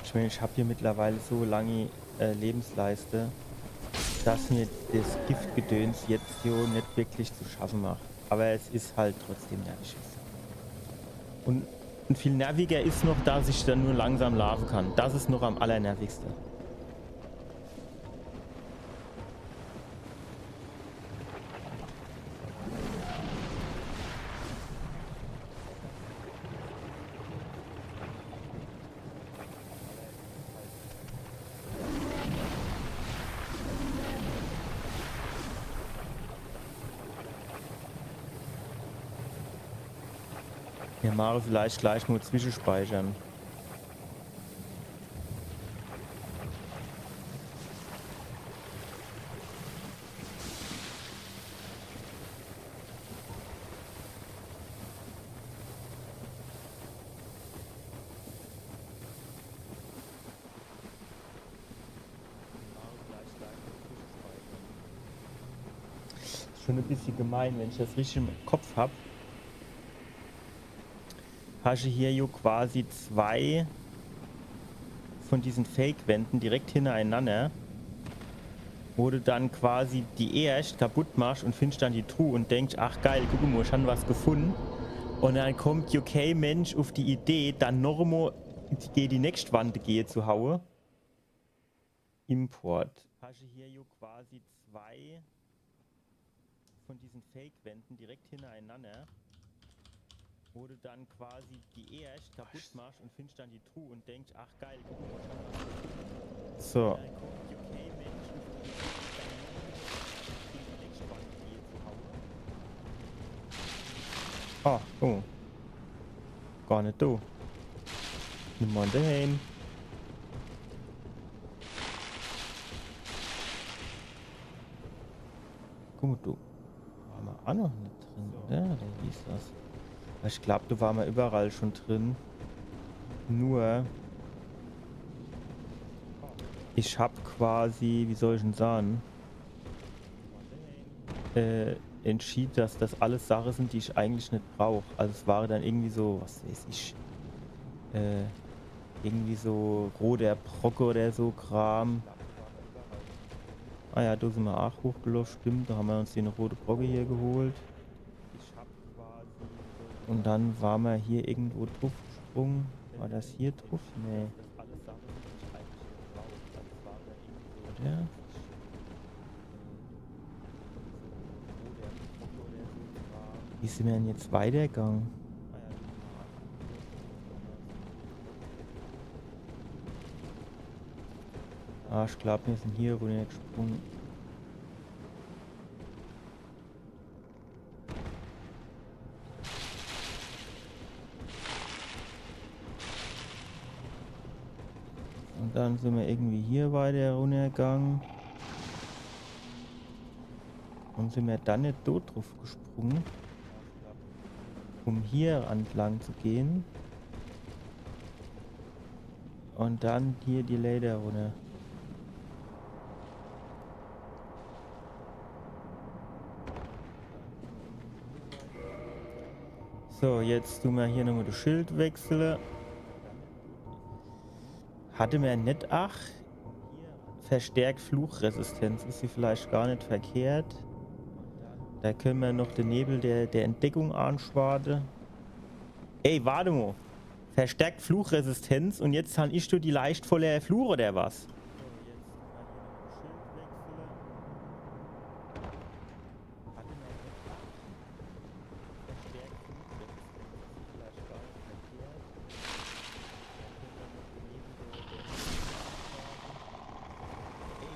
Ich mein, ich hab hier mittlerweile so lange, äh, Lebensleiste, dass mir das Giftgedöns jetzt hier net wirklich zu schaffe macht. Aber es is halt trotzdem nervig. Und, und viel nerviger is noch, dass ich dann nur langsam laufe kann. Das is noch am allernervigste. Mir mache vielleicht gleich nur Zwischespeichern. Schon e bissje gemein, wenn ich das richtig im Kopf hab. Hast du hier jo quasi zwei von diesen Fake-Wänden direkt hintereinander, wo du dann quasi die erscht kaputt machst und findest dann die Truhe und denkst, „Ach geil, guck mal, ich hab was gefunden.“ Und dann kommt jo kee Mensch auf die Idee, dann noch einmal gegen die nächste Wand gehe zu haue. Import. Hast du hier jo quasi zwei von diesen Fake-Wänden direkt hintereinander, wo du dann quasi die erscht kaputt machst und findest dann die Truhe und denkst, „Ach geil, guck mal, ich hab was gefunden.“ So. Dann kommt jo kee Mensch auf die Idee, dann noch einmal gegen die nächste Wand gehe zu haue. Ah, oh. Gar net do. Nimm mal daheim. Guck mal, do war mer aa noch net drin, oder? Oder wie is das? Ich glaub, do war mer überall schon drin. Nur, ich hab quasi, wie soll ich denn sagen, äh, entschied, dass das alles Sache sind, die ich eigentlich net brauch. Also es war dann irgendwie so, was weiß ich, äh, irgendwie so roter Brocke oder so Kram. Ah ja, do sind mer aa hochgeloff, stimmt, do haben mer uns den rote Brocke hier geholt. Und dann war mer hier irgendwo druffgesprunge. War das hier druff? Nee. Oder? Wie sind mer denn jetzt weitergegange? Ah, ich glaub, mir sind hier runtergesprunge. Dann sin mer irgendwie hier weiter runnergang. Un sin mer dann net do druff gesprunge, um hier entlang zu gehe. Un dann hier die Leiter runner. So, jetzt du mer hier nochmol das Schild wechsle. Hatte mer net, ach, verstärkt Fluchresistenz. Is die vielleicht gar net verkehrt. Do kenne mer noch de Nebel der, der Entdeckung anschwade. Ey, wart emol. Verstärkt Fluchresistenz un jetzt han ich do die Leicht voller Fluch oder was?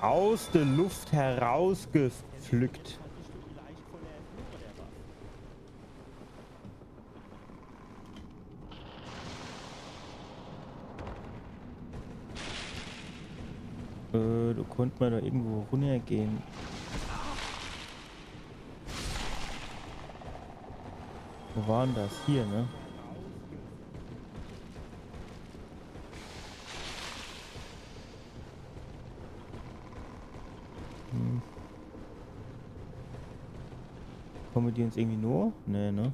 Aus der Luft herausgepflückt. Äh, do konnt mer do irgendwo runnergehe. Wo war dann das? Hier, ne? Hm. Komme die uns irgendwie no? Nee, ne?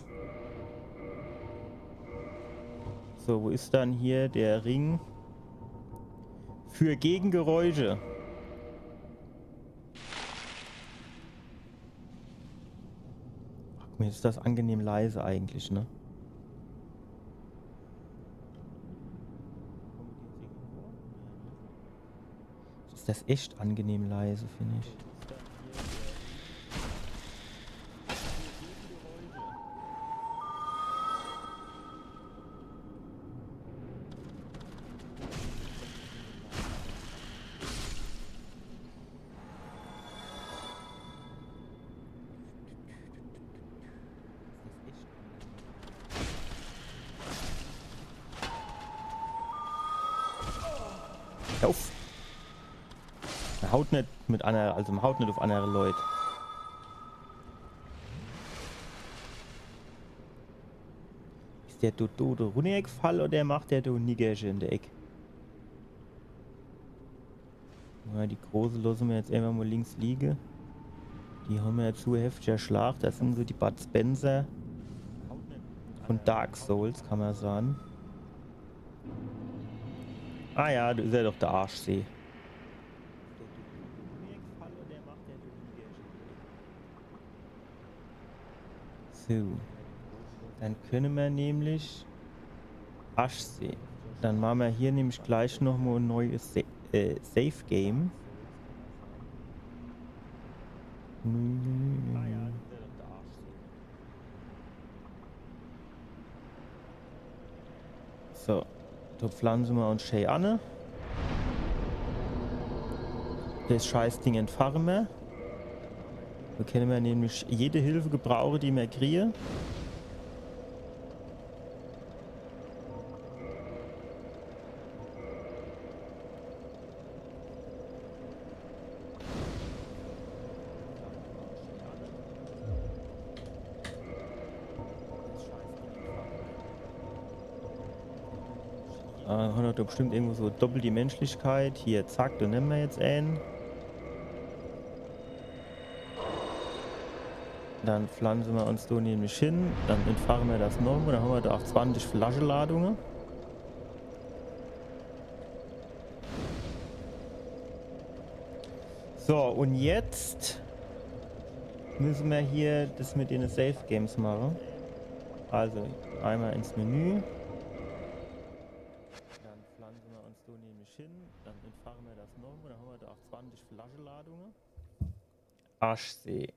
So, wo is dann hier der Ring für Gegengeräusche? Ach, guck mal, jetzt is das angenehm leise eigentlich, ne? Is das echt angenehm leise, find ich. Hör uff. Mer haut net mit annere, also mer haut net uff annere Leut. Is der do, do, do runnergefall oder macht der do Nickerche in der Eck? Ja, die Große losse mer jetzt einfach mol links liege. Die han mer jetzt so heftig erschlag. Das sin so die Bud Spencer von Dark Souls, kann mer sage. Ah ja, do is er doch, der Arschsee. So. Dann kenne mer nämlich Arschsee. Dann mache mer hier nämlich gleich noch mol e neues Sa äh, Save Game. Nö, nö, nö, nö. So, do pflanze mer uns schee anne. Das Scheißding entfache mer. Do kenne mer nämlich jede Hilfe gebrauche, die mer krien. Äh, hat er doch bestimmt irgendwo so doppelt die Menschlichkeit. Hier, zack, do nemme mer jetzt en. Dann pflanze mer uns do nämlich hin. Dann entfache mer das nochmol. Dann han mer do ach zwanzig Flascheladunge. So, un jetzt misse mer hier das mit dene Save Games mache. Also, einmal ins Menü. Dann pflanze mer uns do nämlich hin, dann entfache mer das nochmol, dann han mer do ach zwanzig Flascheladunge. Aschsee.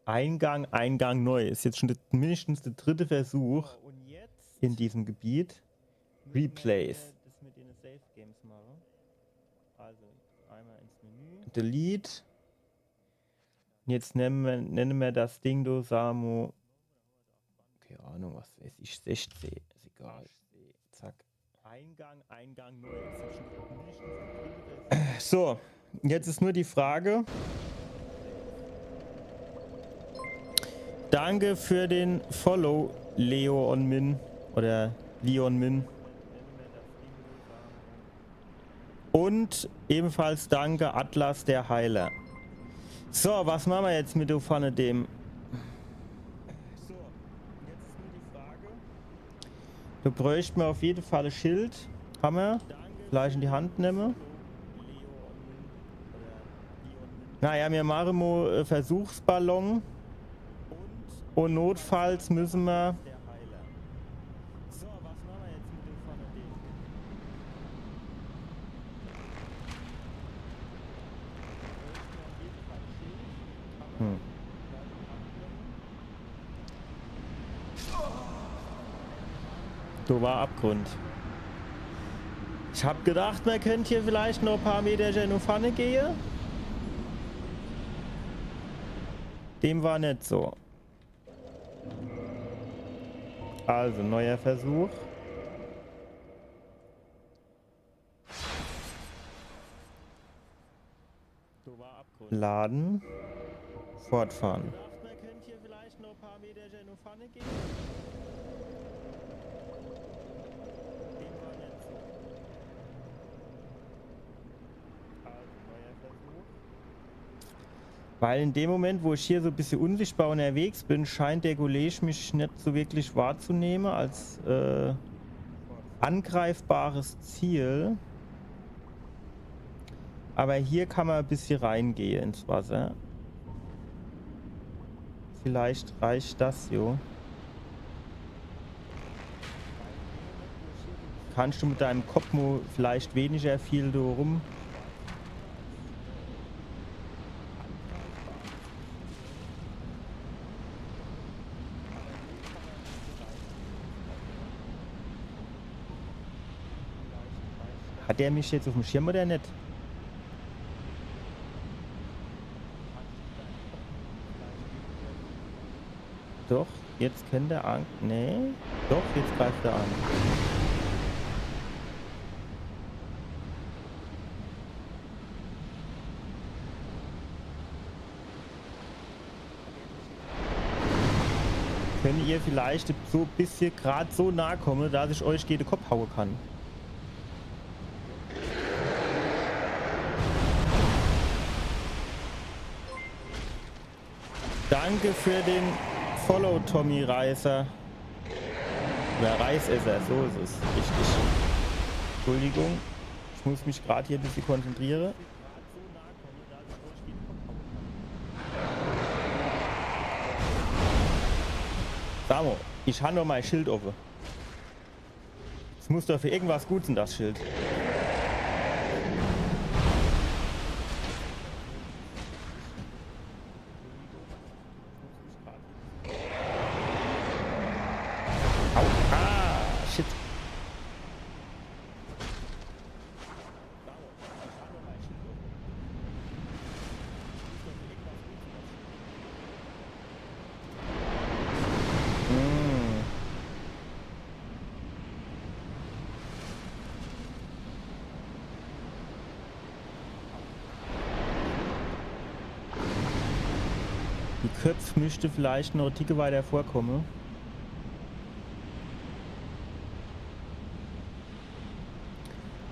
Eingang, Eingang neu. Is jetzt schon de, mindestens der dritte Versuch in diesem Gebiet. Replays. Das mit den Safe Games mache. Also, einmal ins Menü. Delete. Un jetzt nenne mer, nenne mer das Ding do, sa mo. Keine Ahnung, was weiß ich, sechzehn. Is egal. Zack. Eingang, Eingang, neue Exception. So, jetzt ist nur die Frage. Danke für den Follow, Leon Min. Oder Leon Min. Und ebenfalls danke, Atlas der Heiler. So, was mache mer jetzt mit do vorne dem? So, jetzt ist nur die Frage. Do bräucht mer auf jeden Fall e Schild. Hammer. Gleich in die Hand nemme. Naja, mir mache mo, äh, Versuchsballon. Und notfalls müsse mer. Hm. Do war Abgrund. Ich hab gedacht, mer könnt hier vielleicht noch e paar Meter no vorne gehe. Dem war net so. Also, neuer Versuch. Laden. Fortfahren. Weil in dem Moment, wo ich hier so e bissje unsichtbar unterwegs bin, scheint der Kollege mich net so wirklich wahrzunehmen als, äh, angreifbares Ziel. Aber hier kann man e bissje reingehe ins Wasser. Vielleicht reicht das, jo. Kannst du mit deinem Kopf mo vielleicht weniger viel do rum? Hat der mich jetzt auf dem Schirm oder net? Doch, jetzt kennt er an. Nee. Doch, jetzt greift er an. Könnt ihr vielleicht so e bissje grad so nah komme, dass ich euch gege de Kopf haue kann? Danke für den Follow, Tommy Reißer. Oder Reißesser, so ist es. Richtig. Entschuldigung. Ich muss mich grad hier e bissje konzentriere. Sa mo, ich han doch mei Schild owwe. Es muss doch für irgendwas gut sein, das Schild. Au. Ah, shit. Hm. Die Köpfe müsste vielleicht noch e Ticke weiter vorkomme.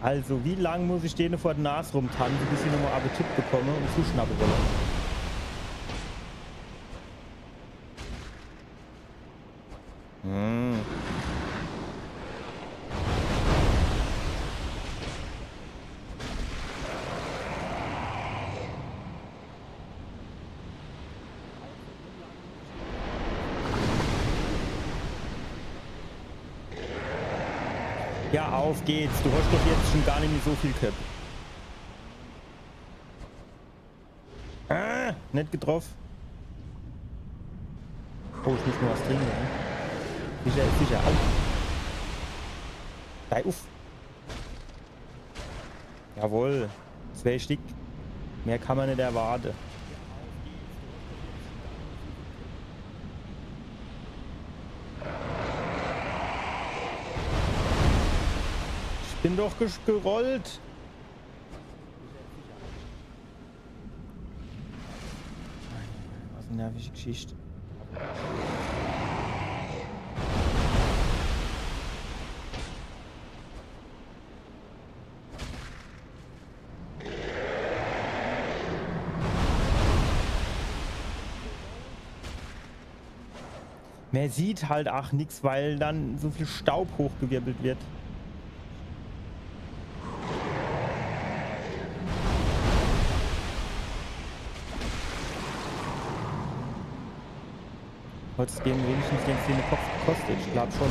Also, wie lang muss ich dene vor de Nas rumtanze, bis sie nochmal Appetit bekomme und zuschnappe wolle? Hm. Ja, auf geht's. Du hast doch jetzt schon gar nicht mehr so viel Köpfe. Ah, net getroff. Oh, ich muss noch was trinke, ne? Sicher, sicher. Au. Sei uff. Jawohl. Zwei Stick. Mehr kann man net erwarte. Bin doch ges- gerollt. Was e nervische Geschicht. Mer sieht halt ach nix, weil dann so viel Staub hochgewirbelt wird. Hat's dem wenigstens jetzt den Kopf gekostet? Ich glaub schon.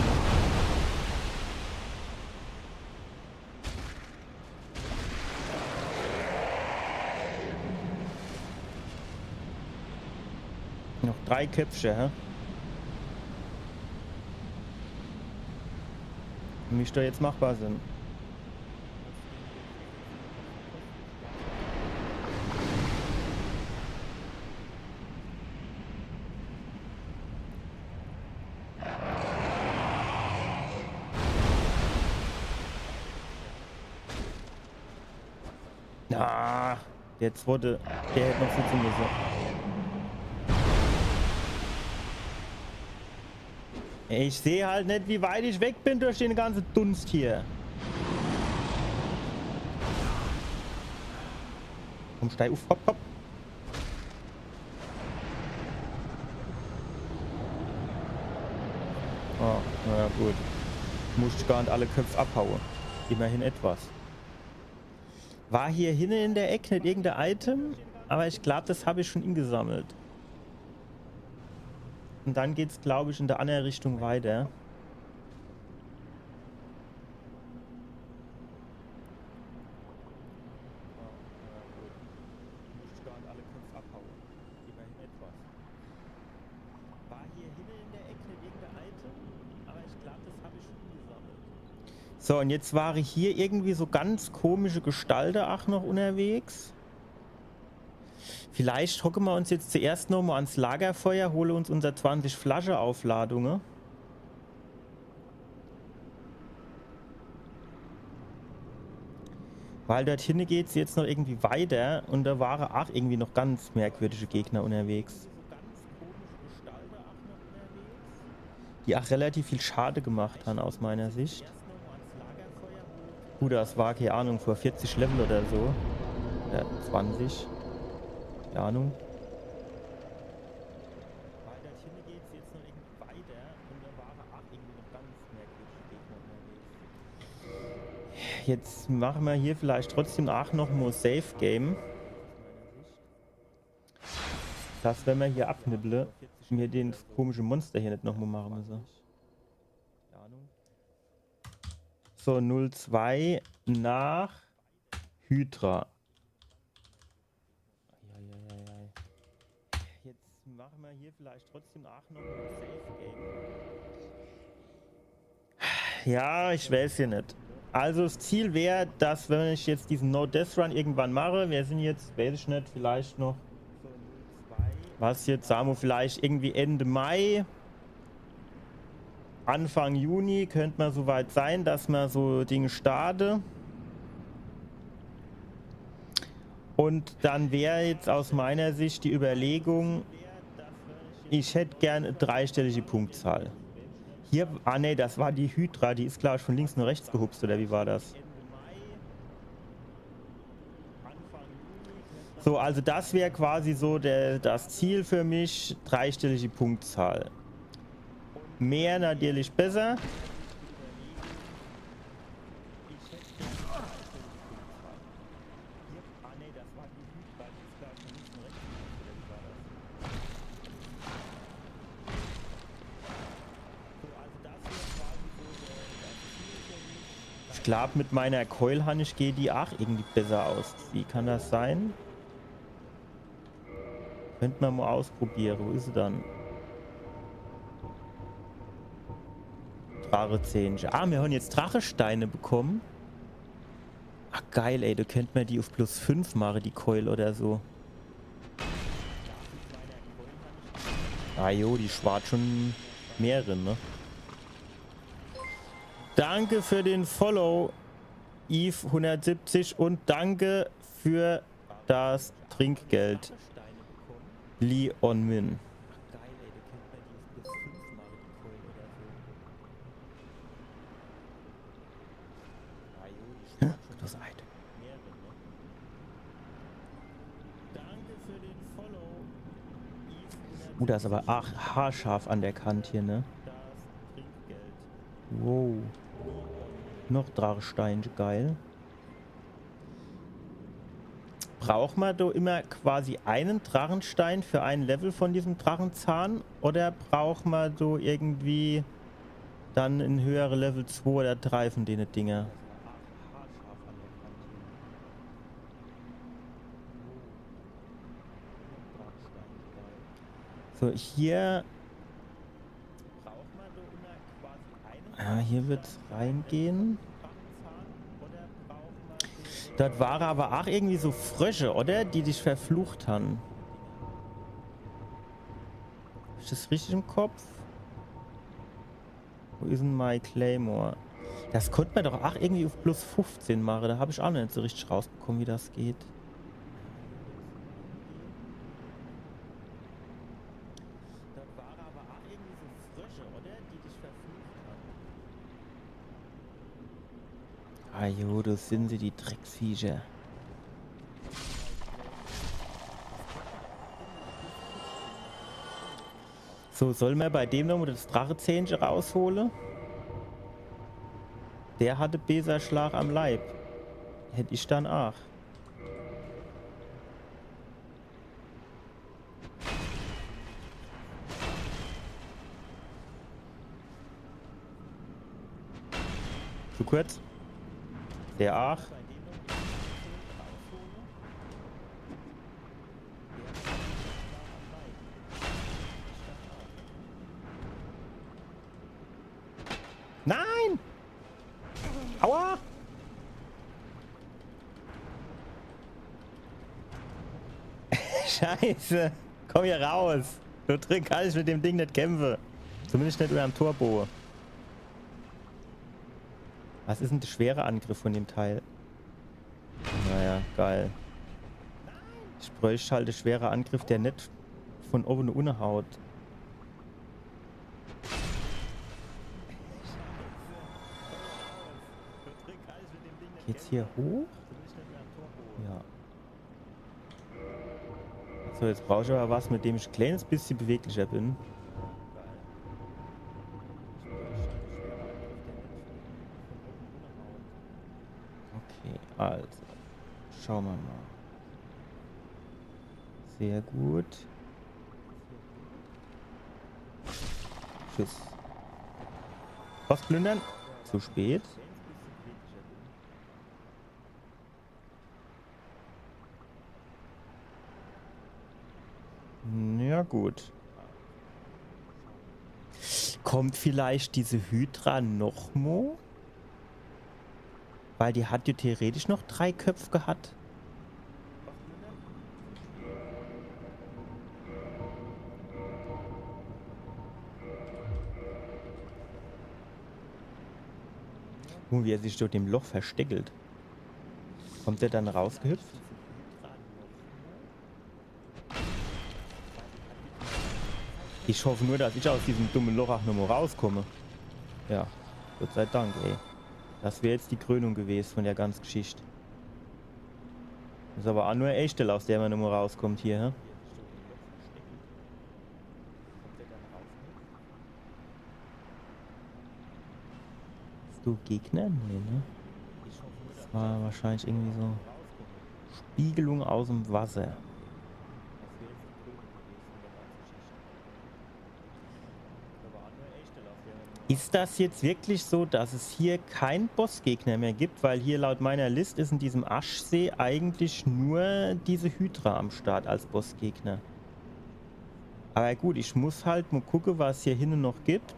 Noch drei Köpfche, hä? Misst doch jetzt machbar sein. Ah, der zweite, der hätt noch sitzen müssen. Ich seh halt net, wie weit ich weg bin durch den ganzen Dunst hier. Komm, steig uff, hopp, hopp. Oh, na ja, gut. Musst gar net alle Köpfe abhaue. Immerhin etwas. War hier hinne in der Eck net irgendein Item? Aber ich glaub, das hab ich schon ingesammelt. Und dann geht's, glaub ich, in der andere Richtung weiter. War hier hinne in der Eck net irgendein Item, aber ich glaub, das hab ich schon gesammelt. So, und jetzt ware hier irgendwie so ganz komische Gestalte ach noch unterwegs. Vielleicht hocke mer uns jetzt zuerst noch mal ans Lagerfeuer, hole uns unser zwanzig Flasche Aufladunge. Weil dort hinne geht's jetzt noch irgendwie weiter und da ware ach irgendwie noch ganz merkwürdige Gegner unterwegs. Die ach relativ viel Schade gemacht han aus meiner Sicht. Gut, das war, keine Ahnung, vor vierzig Level oder so. Ja, zwanzig. Keine Ahnung. Jetzt mache mer hier vielleicht trotzdem ach noch mo Safe Game. Dass, wenn mer hier abnibble, mer den komische Monster hier net noch mo mache müsse. So, null zwei nach Hydra. Eieieiei. Jetzt mache mer hier vielleicht trotzdem ach noch mo Safe Game. Ja, ich weiß hier net. Also das Ziel wär, dass, wenn ich jetzt diesen No-Death-Run irgendwann mache, mir sin jetzt, weiß ich net, vielleicht noch, was jetzt, sa mer, vielleicht irgendwie Ende Mai, Anfang Juni könnt mer so weit sein, dass mer so Dinge starte. Und dann wär jetzt aus meiner Sicht die Überlegung, ich hätt gern e dreistellige Punktzahl. Hier, ah nee, das war die Hydra, die is, glaub ich, von links nach rechts gehupst, oder wie war das? So, also das wär quasi so der, das Ziel für mich, dreistellige Punktzahl. Mehr natürlich besser. Ich glaub, mit meiner Keul han ich, geht die ach irgendwie besser aus. Wie kann das sein? Könnt mer mo ausprobiere. Wo is se dann? Drachezähnche. Ah, mir han jetzt Drachesteine bekomme. Ah, geil, ey. Do könnt mer die uff plus fünf mache, die Keul oder so. Ah jo, die spart schon mehr rin, ne? Danke für den Follow. Eve hundertsiebzig und danke für das Trinkgeld. Leon Min. Das Item. Uh, da is aber ach haarscharf an der Kant hier, ne? Wow. Noch Drachestein, geil. Braucht ma do immer quasi einen Drachenstein für ein Level von diesem Drachenzahn? Oder braucht ma do irgendwie dann in höhere Level zwei oder drei von dene Dinger? So, hier. Ja, hier wird's reingehen. Dort ware aber ach irgendwie so Frösche, oder? Die dich verflucht han. Is das richtig im Kopf? Wo is denn my Claymore? Das konnt ma doch ach irgendwie auf plus fünfzehn mache. Da hab ich ach noch net so richtig rausbekomme, wie das geht. Ah jo, das sin se, die Drecksviecher. So, soll ma bei dem nochmo das Drachezähnche raushole? Der hatte beser Schlag am Leib. Hätt ich dann ach. Zu kurz. Der ach. Nein! Aua! Scheiße! Komm hier raus! Do drin kann ich mit dem Ding net kämpfe. Zumindest net mit em Turbo. Was is denn der schwere Angriff von dem Teil? Naja, geil. Ich bräucht halt de schwere Angriff, der net von owwe unne haut. Geht's hier hoch? Ja. So, jetzt brauch ich aber was, mit dem ich e kleines bissje beweglicher bin. Okay, also. Schaue ma mal. Sehr gut. Tschüss. Was plündern? Zu spät. Ja, gut. Kommt vielleicht diese Hydra nochmo? Weil die hat ja theoretisch noch drei Köpf gehat. Guck, wie er sich dort im Loch versteckelt. Kommt er dann rausgehüpft? Ich hoff nur, dass ich aus diesem dumme Loch ach nochmo rauskomme. Ja, Gott sei Dank, ey. Das wär jetzt die Krönung gewest von der ganze Geschicht. Is aber ach nur e Stell, aus der ma nochmo rauskommt hier, hä? Is do Gegner? Nee, ne? Das war wahrscheinlich irgendwie so Spiegelung aus em Wasser. Is das jetzt wirklich so, dass es hier kein Bossgegner mehr gibt? Weil hier laut meiner List is in diesem Aschsee eigentlich nur diese Hydra am Start als Bossgegner. Aber gut, ich muss halt mo gucke, was hier hinne noch gibt.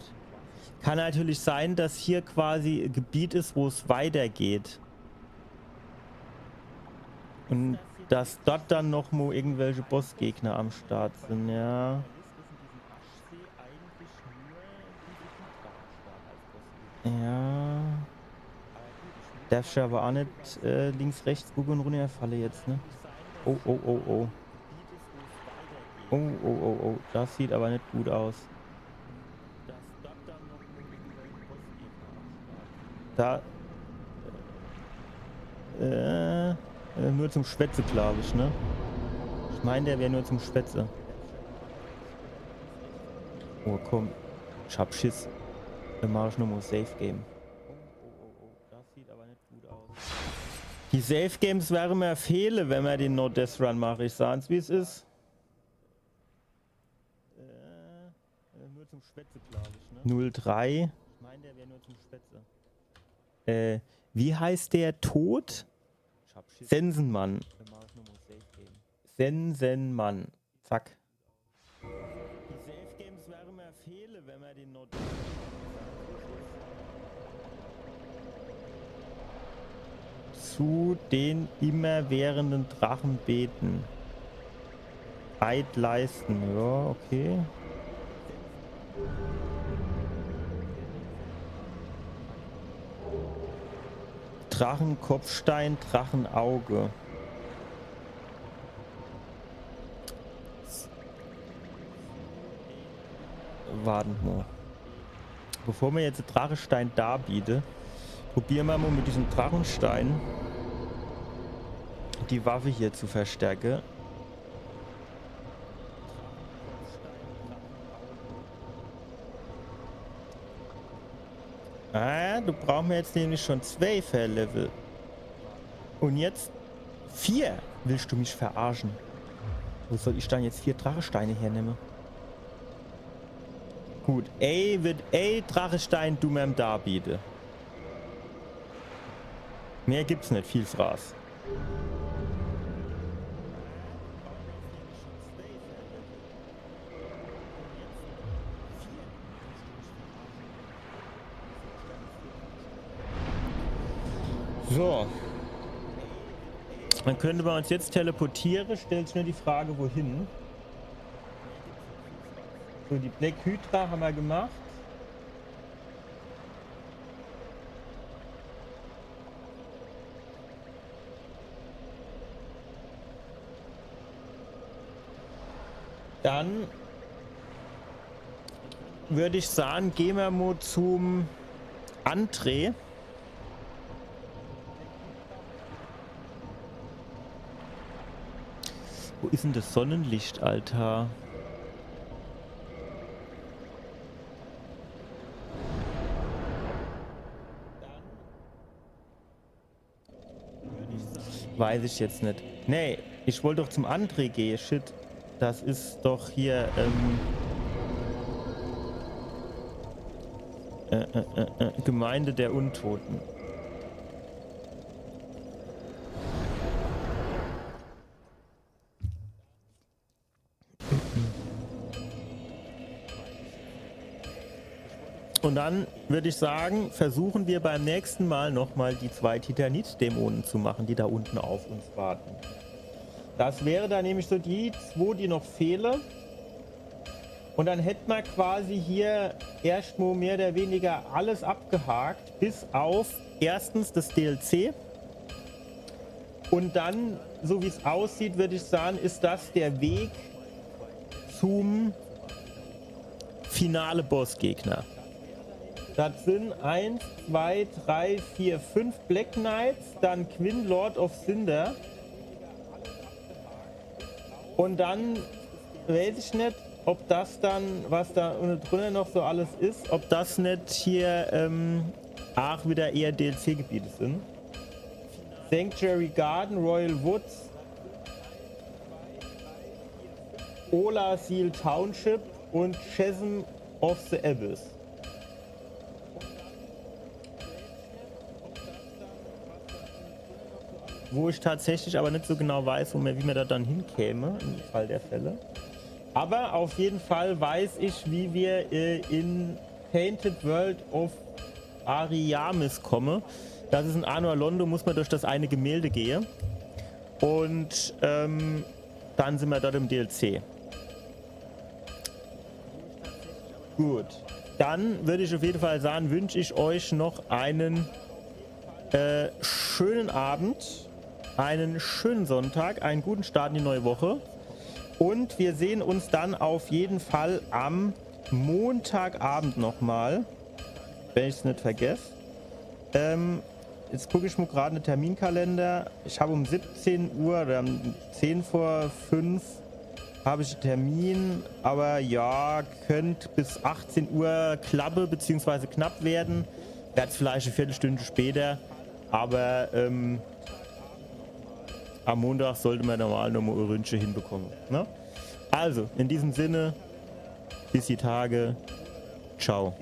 Kann natürlich sein, dass hier quasi e Gebiet is, wo's weitergeht. Und dass dort dann noch mo irgendwelche Bossgegner am Start sind, ja. Ja. Der Ich aber auch nicht äh, links, rechts gucke und runterfalle jetzt, ne? Oh, oh, oh, oh. Oh, oh, oh, oh. Das sieht aber nicht gut aus. Da. Äh, äh, nur zum Schwätze, glaube ich, ne? Ich meine, der wäre nur zum Schwätze. Oh, komm. Ich hab Schiss. Dann mach ich nochmal Safe Game. Das sieht aber nicht gut aus. Die Safe Games wären mir fehle, wenn man den No-Death-Run macht. Ich sag's, wie es ist. Äh, nur zum Schwätze, glaube ich, ne? Null drei. Ich meine, der wäre nur zum Schwätze. Äh, wie heißt der Tod? Sensenmann. Sensenmann. Zack. Die Safe Games wären mir fehle, wenn man den Not zu den immerwährenden Drachen beten. Eid leisten, ja, okay. Drachenkopfstein, Drachenauge. Warten wir. Bevor mir jetzt de Drachestein darbiete, probiere mer mal mit diesem Drachestein die Waffe hier zu verstärken. Ah, du brauchst mir jetzt nämlich schon zwei für Level. Und jetzt vier. Willst du mich verarschen? Wo soll ich dann jetzt vier Drachesteine hernehmen? Gut, ey, wird ey Drachestein du mir darbiete. Mehr gibt's nicht, viel Fraß. So. Dann könnte man uns jetzt teleportieren. Stellt sich nur die Frage, wohin. So, die Black Hydra haben wir gemacht. Dann würde ich sagen, gehen wir mal zum André. Wo ist denn das Sonnenlicht, Alter? Weiß ich jetzt nicht. Nee, ich wollte doch zum André gehen. Shit. Das ist doch hier, ähm, äh, äh, äh, äh, Gemeinde der Untoten. Und dann würde ich sagen, versuchen wir beim nächsten Mal nochmal die zwei Titanit-Dämonen zu machen, die da unten auf uns warten. Das wäre dann nämlich so die zwei, die noch fehlen. Und dann hätten wir quasi hier erstmal mehr oder weniger alles abgehakt, bis auf erstens das D L C. Und dann, so wie es aussieht, würde ich sagen, ist das der Weg zum finale Bossgegner. Das sind eins, zwei, drei, vier, fünf Black Knights, dann Quen, Lord of Cinder. Und dann weiß ich nicht, ob das dann, was da unten drunter noch so alles ist, ob das nicht hier ähm, auch wieder eher D L C-Gebiete sind. Sanctuary Garden, Royal Woods, Ola Seal Township und Chasm of the Abyss. Wo ich tatsächlich aber nicht so genau weiß, wo mir, wie mir da dann hinkäme, im Fall der Fälle. Aber auf jeden Fall weiß ich, wie wir äh, in Painted World of Ariamis kommen. Das ist in Anor Londo, muss man durch das eine Gemälde gehen. Und ähm, dann sind wir dort im D L C. Gut. Dann würde ich auf jeden Fall sagen, wünsche ich euch noch einen Äh, schönen Abend, einen schönen Sonntag, einen guten Start in die neue Woche. Und wir sehen uns dann auf jeden Fall am Montagabend nochmal, wenn ich's net vergess. Ähm, jetzt guck ich mo grad in de Terminkalender. Ich hab um siebzehn Uhr oder um zehn vor fünf hab ich en Termin, aber ja, könnt bis achtzehn Uhr klappe beziehungsweise knapp werden. Werd vielleicht e Viertelstünde später, aber ähm, am Montag sollte mer normal nochmo e Ründche hinbekomme. Ne? Also, in diesem Sinne, bis die Tage. Ciao.